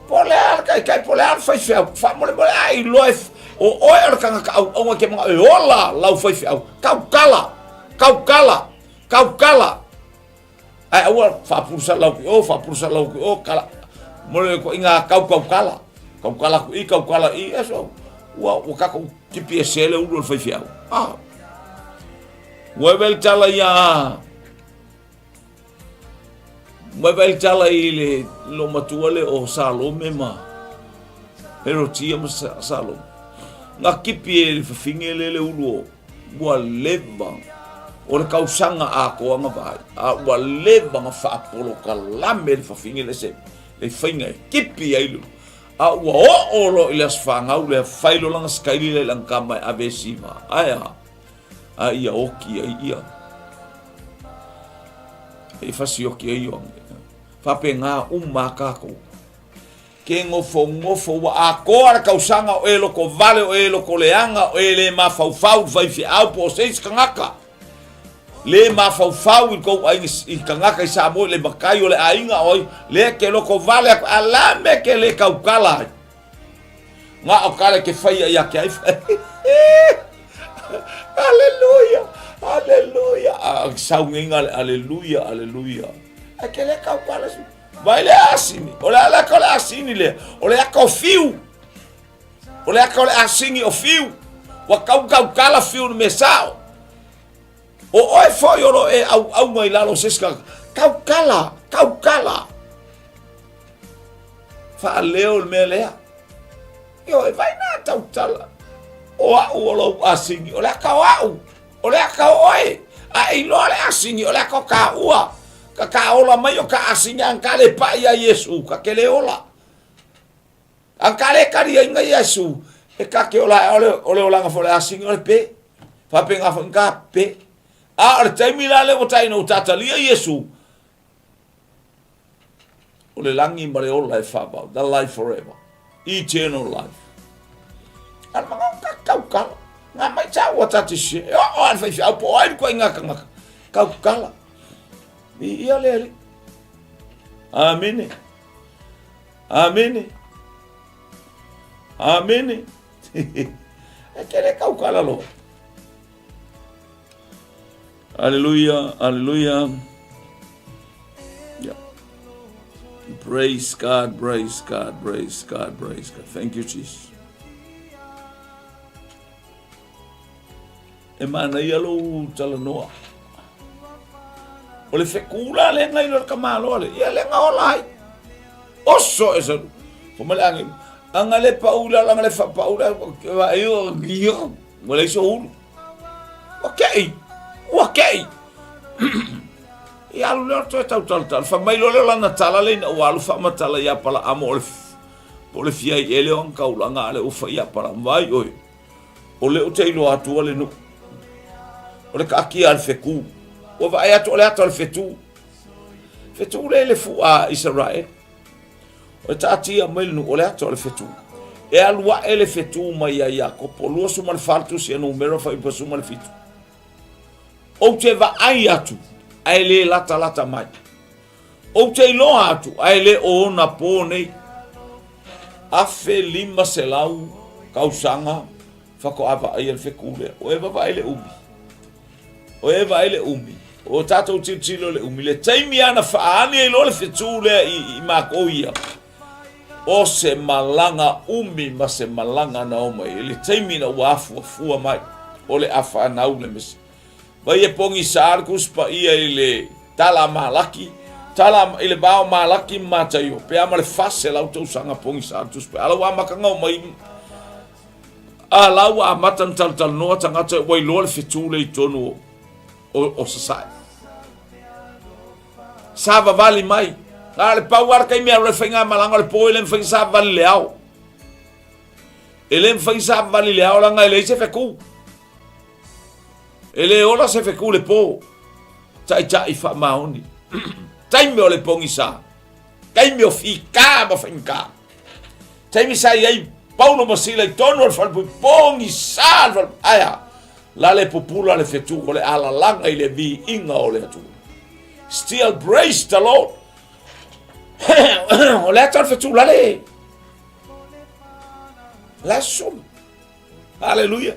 Po le a le kaikai, po le a le faifeau, faamolemole a iloa e, o oe o le kanaka auaunga ke manaʻo e ola lau faifeau. Kaukala, kaukala, kaukala. Ae aua faapulusa lau ki o, faapulusa lau ki o, kala, mo le ko inga kau kau kala, kau kala ku i, kau kala i, e so, ua, ua kako tipi e sele ulu o le faifeau. Ah. Ua vel tala ia, ua vel tala i le lo matua le o Salome ma Herotia ma Salome. Nga kipi e le whawhinge le le ulu o, Ua leva o le kausaga atoa na vaai, a ua leva na faapolokalame le fafine le se le faiga e kipi ai le a ua oo loa i le aso fanau lea fai loa lana sikaili lea i lana tama e ave e siva ae a a ia oki ai ia e fasioki ai Ioane. Faapena uma a kākou. Ke nofonofo ua atoa le kausaga o e loko vale o e loko leaga o e le mafaufau i le faifeau po o se isi tagata le mafaufau i kou aiga i tagata i Samoa i le matai o le aiga o ai lea ke loko vale aku a la me ke le kaukala ai nga o kale ke faia ia ke ai Aleluia Aleluia a saungenga le Aleluia Aleluia a ke le kaukala su Vai le asini. O le a le aka o le asini lea. O le aka o fiu. O le aka o le asini o fiu. Ua kaukaukala fiu le mea sao. O oe foi o lo e auaunga i lalo o se isi tagata. Kaukala, kaukala. Faaleo le mea lea. Ioe, vai nā tautala. O au o lou asini. O le aka o au. O le aka o oe, a e iloa le asini, o le aka o kāua. Ka ka ola mai o ka asini, a ka le paʻi ia Iesu, ka ke le ola. A ka le kali ai nga Iesu, e ka ke ola ai, o le olaga foi o le asini o le pe. Faapena foi ka pe. A o le taimi la lea ua taina ua tatalia Iesu, O le lagi ma le ola e faavau, the life forever, eternal life. A le mangao ka kaukala, ngā mai tā ua tā te se, e o a le whaiwhiau po ai kua i ngā kangaka, kaukala. I ia le ali. Amene. Amene. Amene. E kere kaukala loa. Aleluia, aleluia. Yeah. Praise God, praise God, praise God, praise God. Thank you, Jesus. E manaia lou talanoa. O le fekula le ngai lo ka malo le. Ia le nga ola ai. Oso e sa. Fo male ange. Anga le paula, anga le fa paula. Wa iyo iyo. Wala iso ulu. Ua kei. Ua kei. Ia alu lea o le toe tautalatala. Fai mai loa lea o lana tala lea ina ua alu faamatala ia Apalaamo o le, po o le fia i ele o ana kaulaga a lea ua fai ia Apalaamo. Vaai oe, o lea ou te iloa atua le nuu. O le kaakia a le fetu. Ua vaai atu o le ata o le fetu. Fetu lea i le fua a Isaraele. E taatia mai le nuu o le ata o le fetu. E alu ae le fetu mai ia Iakopo, 24 tusi a Numera fuaiupu 17. Ou te vaai atu, ae le latalata mai. Ou te iloa atu, ae le o ona pō nei. 1500 tausaga faatoa vaaia le fetu lea. O e vaavaai le umi. O e vaai le umi. O tatou tilotilo le umi. Le taimi ana faaani ai loa le fetu lea i, i makou ia. O se malaga umi ma se malaga na o mai. Le taimi na ua afuafua mai. O le a whanau le mesi. Vai e pongi sa le kuspa ia i le tala malaki. Tala i le vao malaki mataio. Pe ama le fase lau tausaga pongi sa le tuspa. Ala ua makanga o mai A la ua amata ona talatalanoa tagata ua iloa le fetu lea i totonu o, o, o Sasae. Savavali mai. A le pau lava le taimi e alu ai faigamalaga o le po e le mafai ona savavali i le ao. E le mafai ona savavali i le ao leaga e leai se fetu. E le ola se fetu i le po. Taitai faamaoni. Taimi o le pogisa. Taimi o fika ma faigata. Taimi sa i ai Paulo ma Sila i tonu o le falepui, pogisa le falepui. Ae a? La le pupula le fetu o le alalaga i le viiga o le Atua. Still praise the Lord. o le ata o le fetu la le la sulu. Haleluia.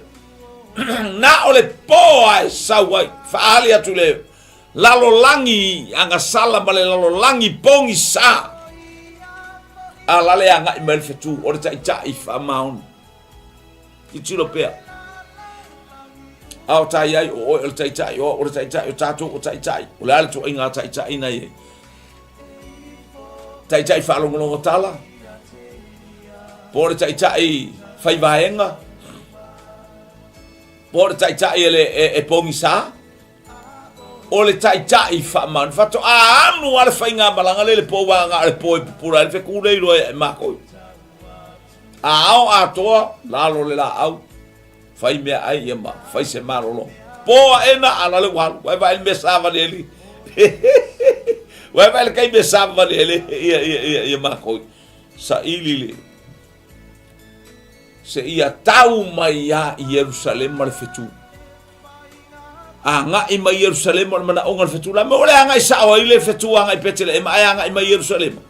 Na o le po a e sau ai. Faali atu le lalolagi agasala ma le lalolagi pogisa. A la le agai mai le fetu o le taitai faamaoni. Tilotilo pea. A o tai ai o oe o le taitai, o au o le taitai, o tatou o taitai. O le a le tuaiga taitai na i ai? Taitai faalogologo tala, po o le taitai fai vaega, po o le taitai e, le, e, e pogisa, o le taitai faamaoni. Faatoa anu lava le faigamalaga lea i le po aua na o le po e pupula ai le fetu lea i loa e matou. A ao atoa, lalo le laau, Fai meaai ia ma fai se malologa. Po aena a la le ua alu. Ua e vaai i le mea savali ai le Ua e vaai i le taimi e savali ai le ia ia ia ia makou. Saili le seia tau mai ia Ierusalema le fetu. Agai mai Ierusalema o le manaoga o le fetu. La mea o le agai sao ai le fetu agai Peteleema ae agai mai Ierusalema.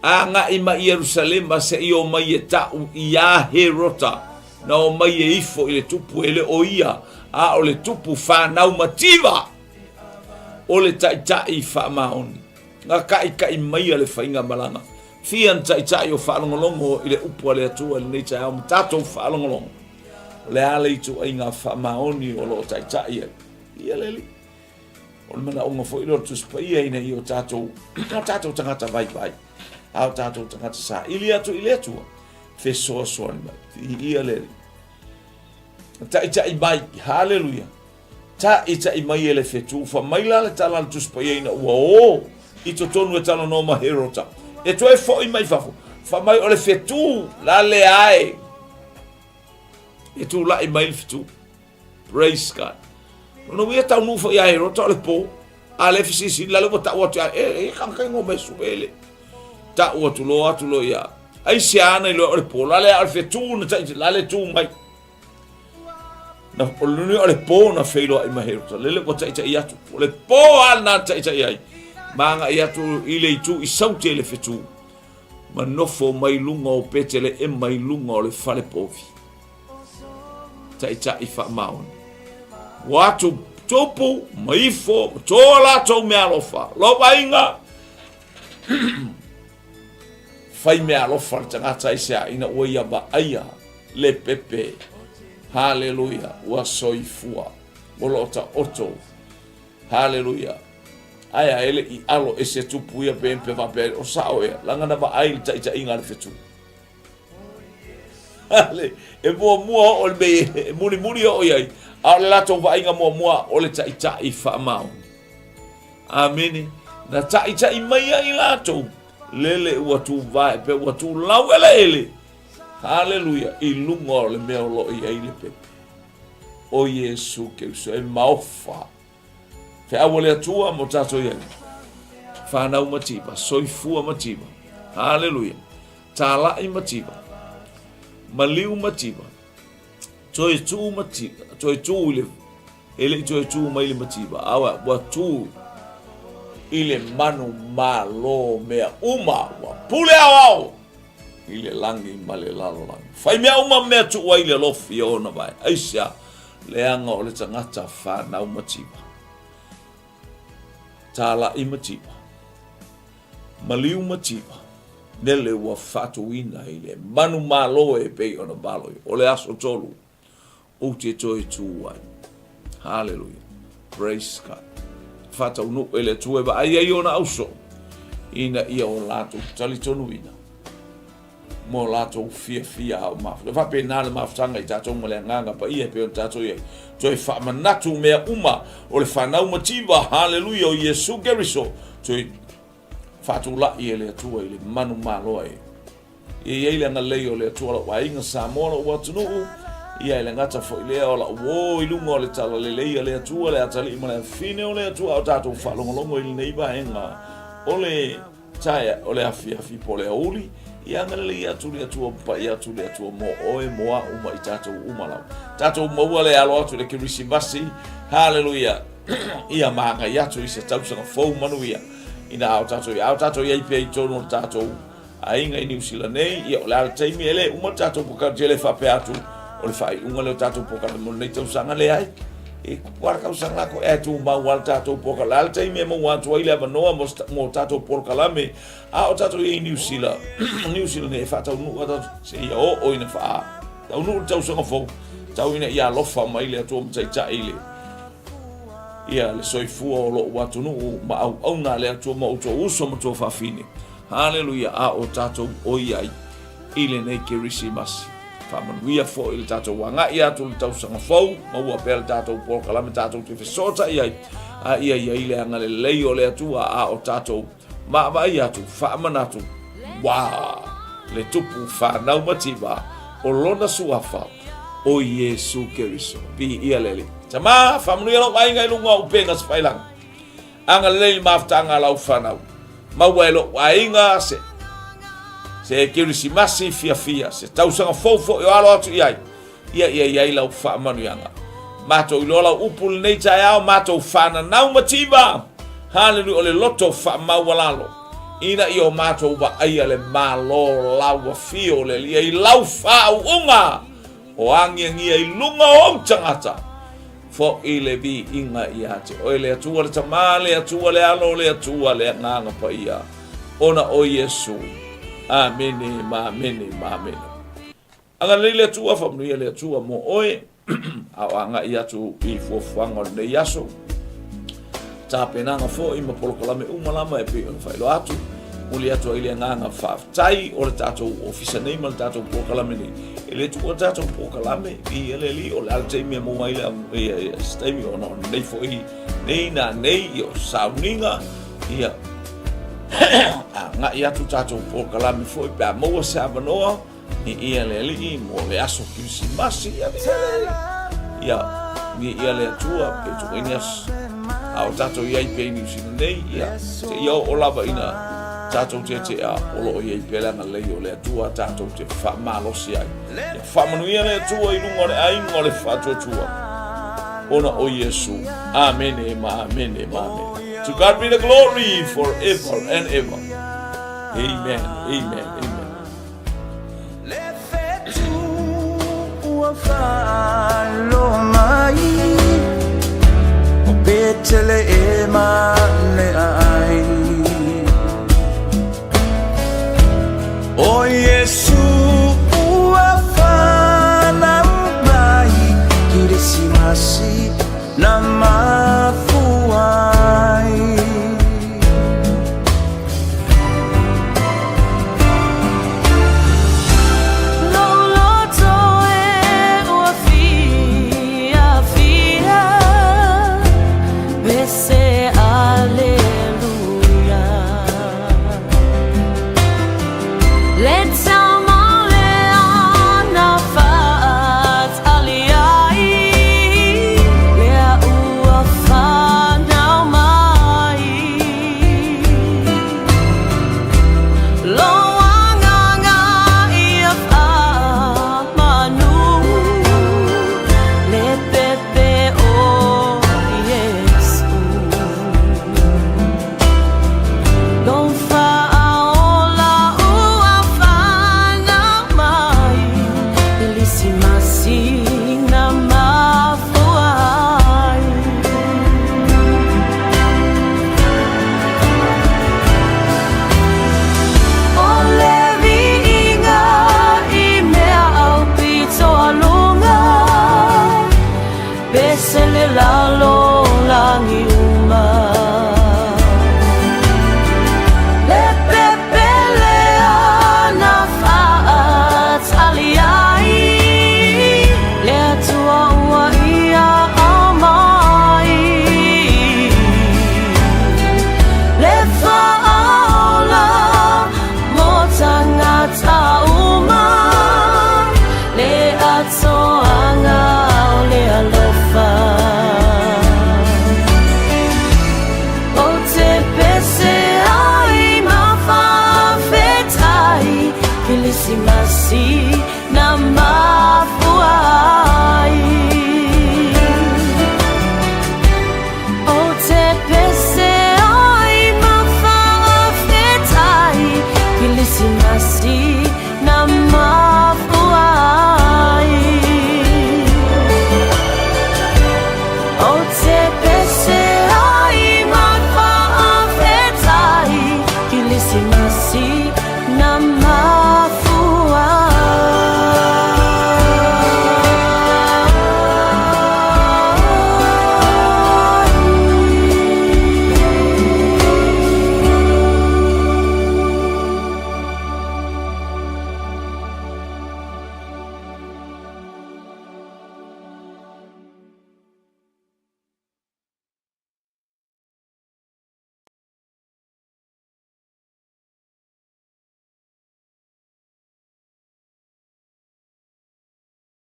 Agai mai Ierusalema seia o mai e ta'u iā Herota, na o mai e ifo i le tupu e le o ia, a o le tupu fanau mativa o le taitai faamaoni. Na kaʻikaʻi maia le faigamalaga. Fia na taitai o faalogologo i le upu a le Atua i lenei taeao ma tatou faalogologo. O le a le ituaiga faamaoni o lo o taitai ai? Ia le Alii. O le manaoga foi lea o le Tusi Paia ina ia o tatou, o tatou tagata vaivai, a o tatou tagata saili atu i le Atua, fesoasoani mai. Viia le Alii. Taʻitaʻi mai, haleluia. Taʻitaʻi mai e le fetu. Fa mai la le tala a le Tusi Paia ina ua o i totonu e talanoa ma Herota. E toe foi mai fafo. Fa mai o le fetu la le ae. E tulaʻi mai le fetu. Praise God. Lona uiga e taunuu foi ia Herota o le po, a le fesilisili la le ua tau atu ia, e, e kanga ingoa mai su ele. Tau atu loa atu loa ia. Ai se ana i loa o le po, la le a o le fetu na tai, la le tu mai. Na, o le nui o le po na feiloai ma Herota, lele ua taitai atu. O le po a na taitai ai. Ma agai atu i le itu i saute i le fetu. Ma nofo mai luga o Peteleema i luga o le fale povi. Taitai faamaoni. Ua atu Tupu ma ifo ma tō latou mealofa. Lou aiga, fai mealofa le tagata aisea ina ua ia vaaia le pepe. Haleluia, ua soifua, o loo taoto. Haleluia. Ae a e le i alo ese tupu ia pe pe faapea o sao ea, leaga na vaai i le taitaiga a le fetu. Ale, e muamua oo le mea e mulimuli oo i ai, a o le latou vaaiga muamua o le taitai faamaoni. Amene. Na taitai mai ai latou, lele ua tuvae pe ua tulau eleele. Haleluia, i luga o le mea o lo o i ai le pepe. O Iesu Keriso e maofa. Feau a le Atua mo tatou i ai. Whanau mativa, soifua mativa. Haleluia. Tāla'i mativa. Maliu mativa. Toe tū mativa. Toe tū i le e le i toe tū mai le mativa. Awa, ua tū i le manu malo mea uma. Ua pule ao ao i le lagi ma le lalolagi. Fai mea uma mea tuu ai le alofi o ona vae. Aisea, leaga o le tagata whanau mativa. Tāla'i mativa. Maliu mativa. Nele ua faatuina i le manu malo e pei ona valo o le aso tolu ou te toe tū ai. Haleluia. Praise God. Faataunuu e le Atua e vaai ai ona auso ina ia o latou talitonuina mo latou fiafia ao mafuta. E faapena le mafutaga i tatou ma le agaga paia e pei ona tatou i ai. Toe faamanatu mea uma o le fanau mativa, haleluia, o Iesu Keriso, toe faatulai e le Atua i le manumalo e. E i ai le agalelei o le Atua lou aiga Samoa lou atunuu, ia e le gata foi lea o lau uo i luga o le talalelei a le Atua, le atalii ma le afafine o le Atua, a o tatou faalogologo i lenei vaega o le taea o le afiafi po o le aoauli, ia agalelei atu le Atua, papai atu le Atua mo oe, mo a'u ma i tatou uma lava. Tatou maua le alo atu i le Kerisimasi, haleluia, ia magai atu i se tausaga fou manuia ina a o tatou i a o tatou i ai pea i totonu o le tatou aiga i Niu Sila nei, ia o le a le taimi e le uma le tatou polokalame, tele faapea atu o le faaiuga lea o tatou polokalame mo lenei tausaga, leai. E kupu lava le tausaga lako, e tumau lava le tatou polokalame. O le a le taimi e maua atu ai le avanoa mo, mo tatou polokalame, a o tatou i ai i Niu Sila, Niu Sila nei e faataunuu a tatou, seia oo ina faataunuu le tausaga fou, tau ina ia alofa mai le Atua ma taitai le, ia le soifua o lou atunuu ma auauna a le Atua ma outou uso ma tuafafine. Haleluia, a o tatou o i ai i lenei Kerisimasi. Faamanuia foi le tatou agai atu i le tausaga fou, maua pea le tatou polokalame tatou te fesootai ai, a ia i ai le agalelei o le Atua a o tatou vaavaai atu, faamanatu, ua le tupu fanau mativa o lona suafa o Iesu Keriso. Viia le Alii. Tama, faamanuia lou aiga i luga o upega sefailaga. Agalelei le mafutaga a lau fanau. Maua e lou aiga se se Kerisimasi fiafia, se tausaga fou foi o alo atu i ai. Ia ia i ai lau faamanuiaga. Matou iloa lau upu lenei taeao, matou fananau mativa. Haleluia, o le loto faamaualalo. Ina ia o matou vaaia le Malo lau afio o le Alii i lau faauuga o agiagia i luga o ou tagata. Foʻi le viiga ia te oe le Atua le Tama, le Atua le Alo, le Atua le Agaga Paia, ona o Iesu. Amene ma amene ma amene. Agalelei le Atua, faamanuia le Atua mo oe, a o agai atu i fuafuaga o lenei aso. Tapenaga foi ma polokalame uma lava e pei ona faailoa atu. Momoli atu ai le agaga faafetai o le tatou ofisa nei ma le tatou polokalame nei. E le tuua le tatou polokalame i le alii o le a le taimi e maua ai le ia, ia, se taimi ona o nei foi nei na nei ia o sauniga ia agai atu tatou polokalame foi pe a maua se avanoa Viia le Alii mo le aso Kirisimasi, ia viia le Alii. Ia, viia le Atua pe tuuina ni aso. A o tatou i ai pea i Niu Sila nei, ia, seia oo lava ina tatou tetea o lo o i ai pea le agalelei o le Atua tatou te faamalosi ai. Ia faamanuia le Atua i luga o le aiga o le faatuatua ona o Iesu. Amene ma amene ma amene. To God be the glory forever and ever. Amen, amen, amen. tele e malea ai. O Iesu ua fanau mai, Kirisimasi na mafua ai. Lou loto e ua fiafia, pese aleluia. Le taumale na faatali ai, lea ua fanau mai. Lou agaga ia faamanu, le pepe o Iesu. Lou faaola ua fanau mai, Kerisimasi na mafua ai. O le viiga i mea aupito aluga, pese le lalolagi uma. Le pepe lea na faatali ai, le Atua ua ia aumai. Le faaola mo tagata uma, le atoaga o le alofa. Ou te pese ai ma faafetai, Kerisimasi na mafua ai. Ou te pese ai ma faafetai, Kerisimasi.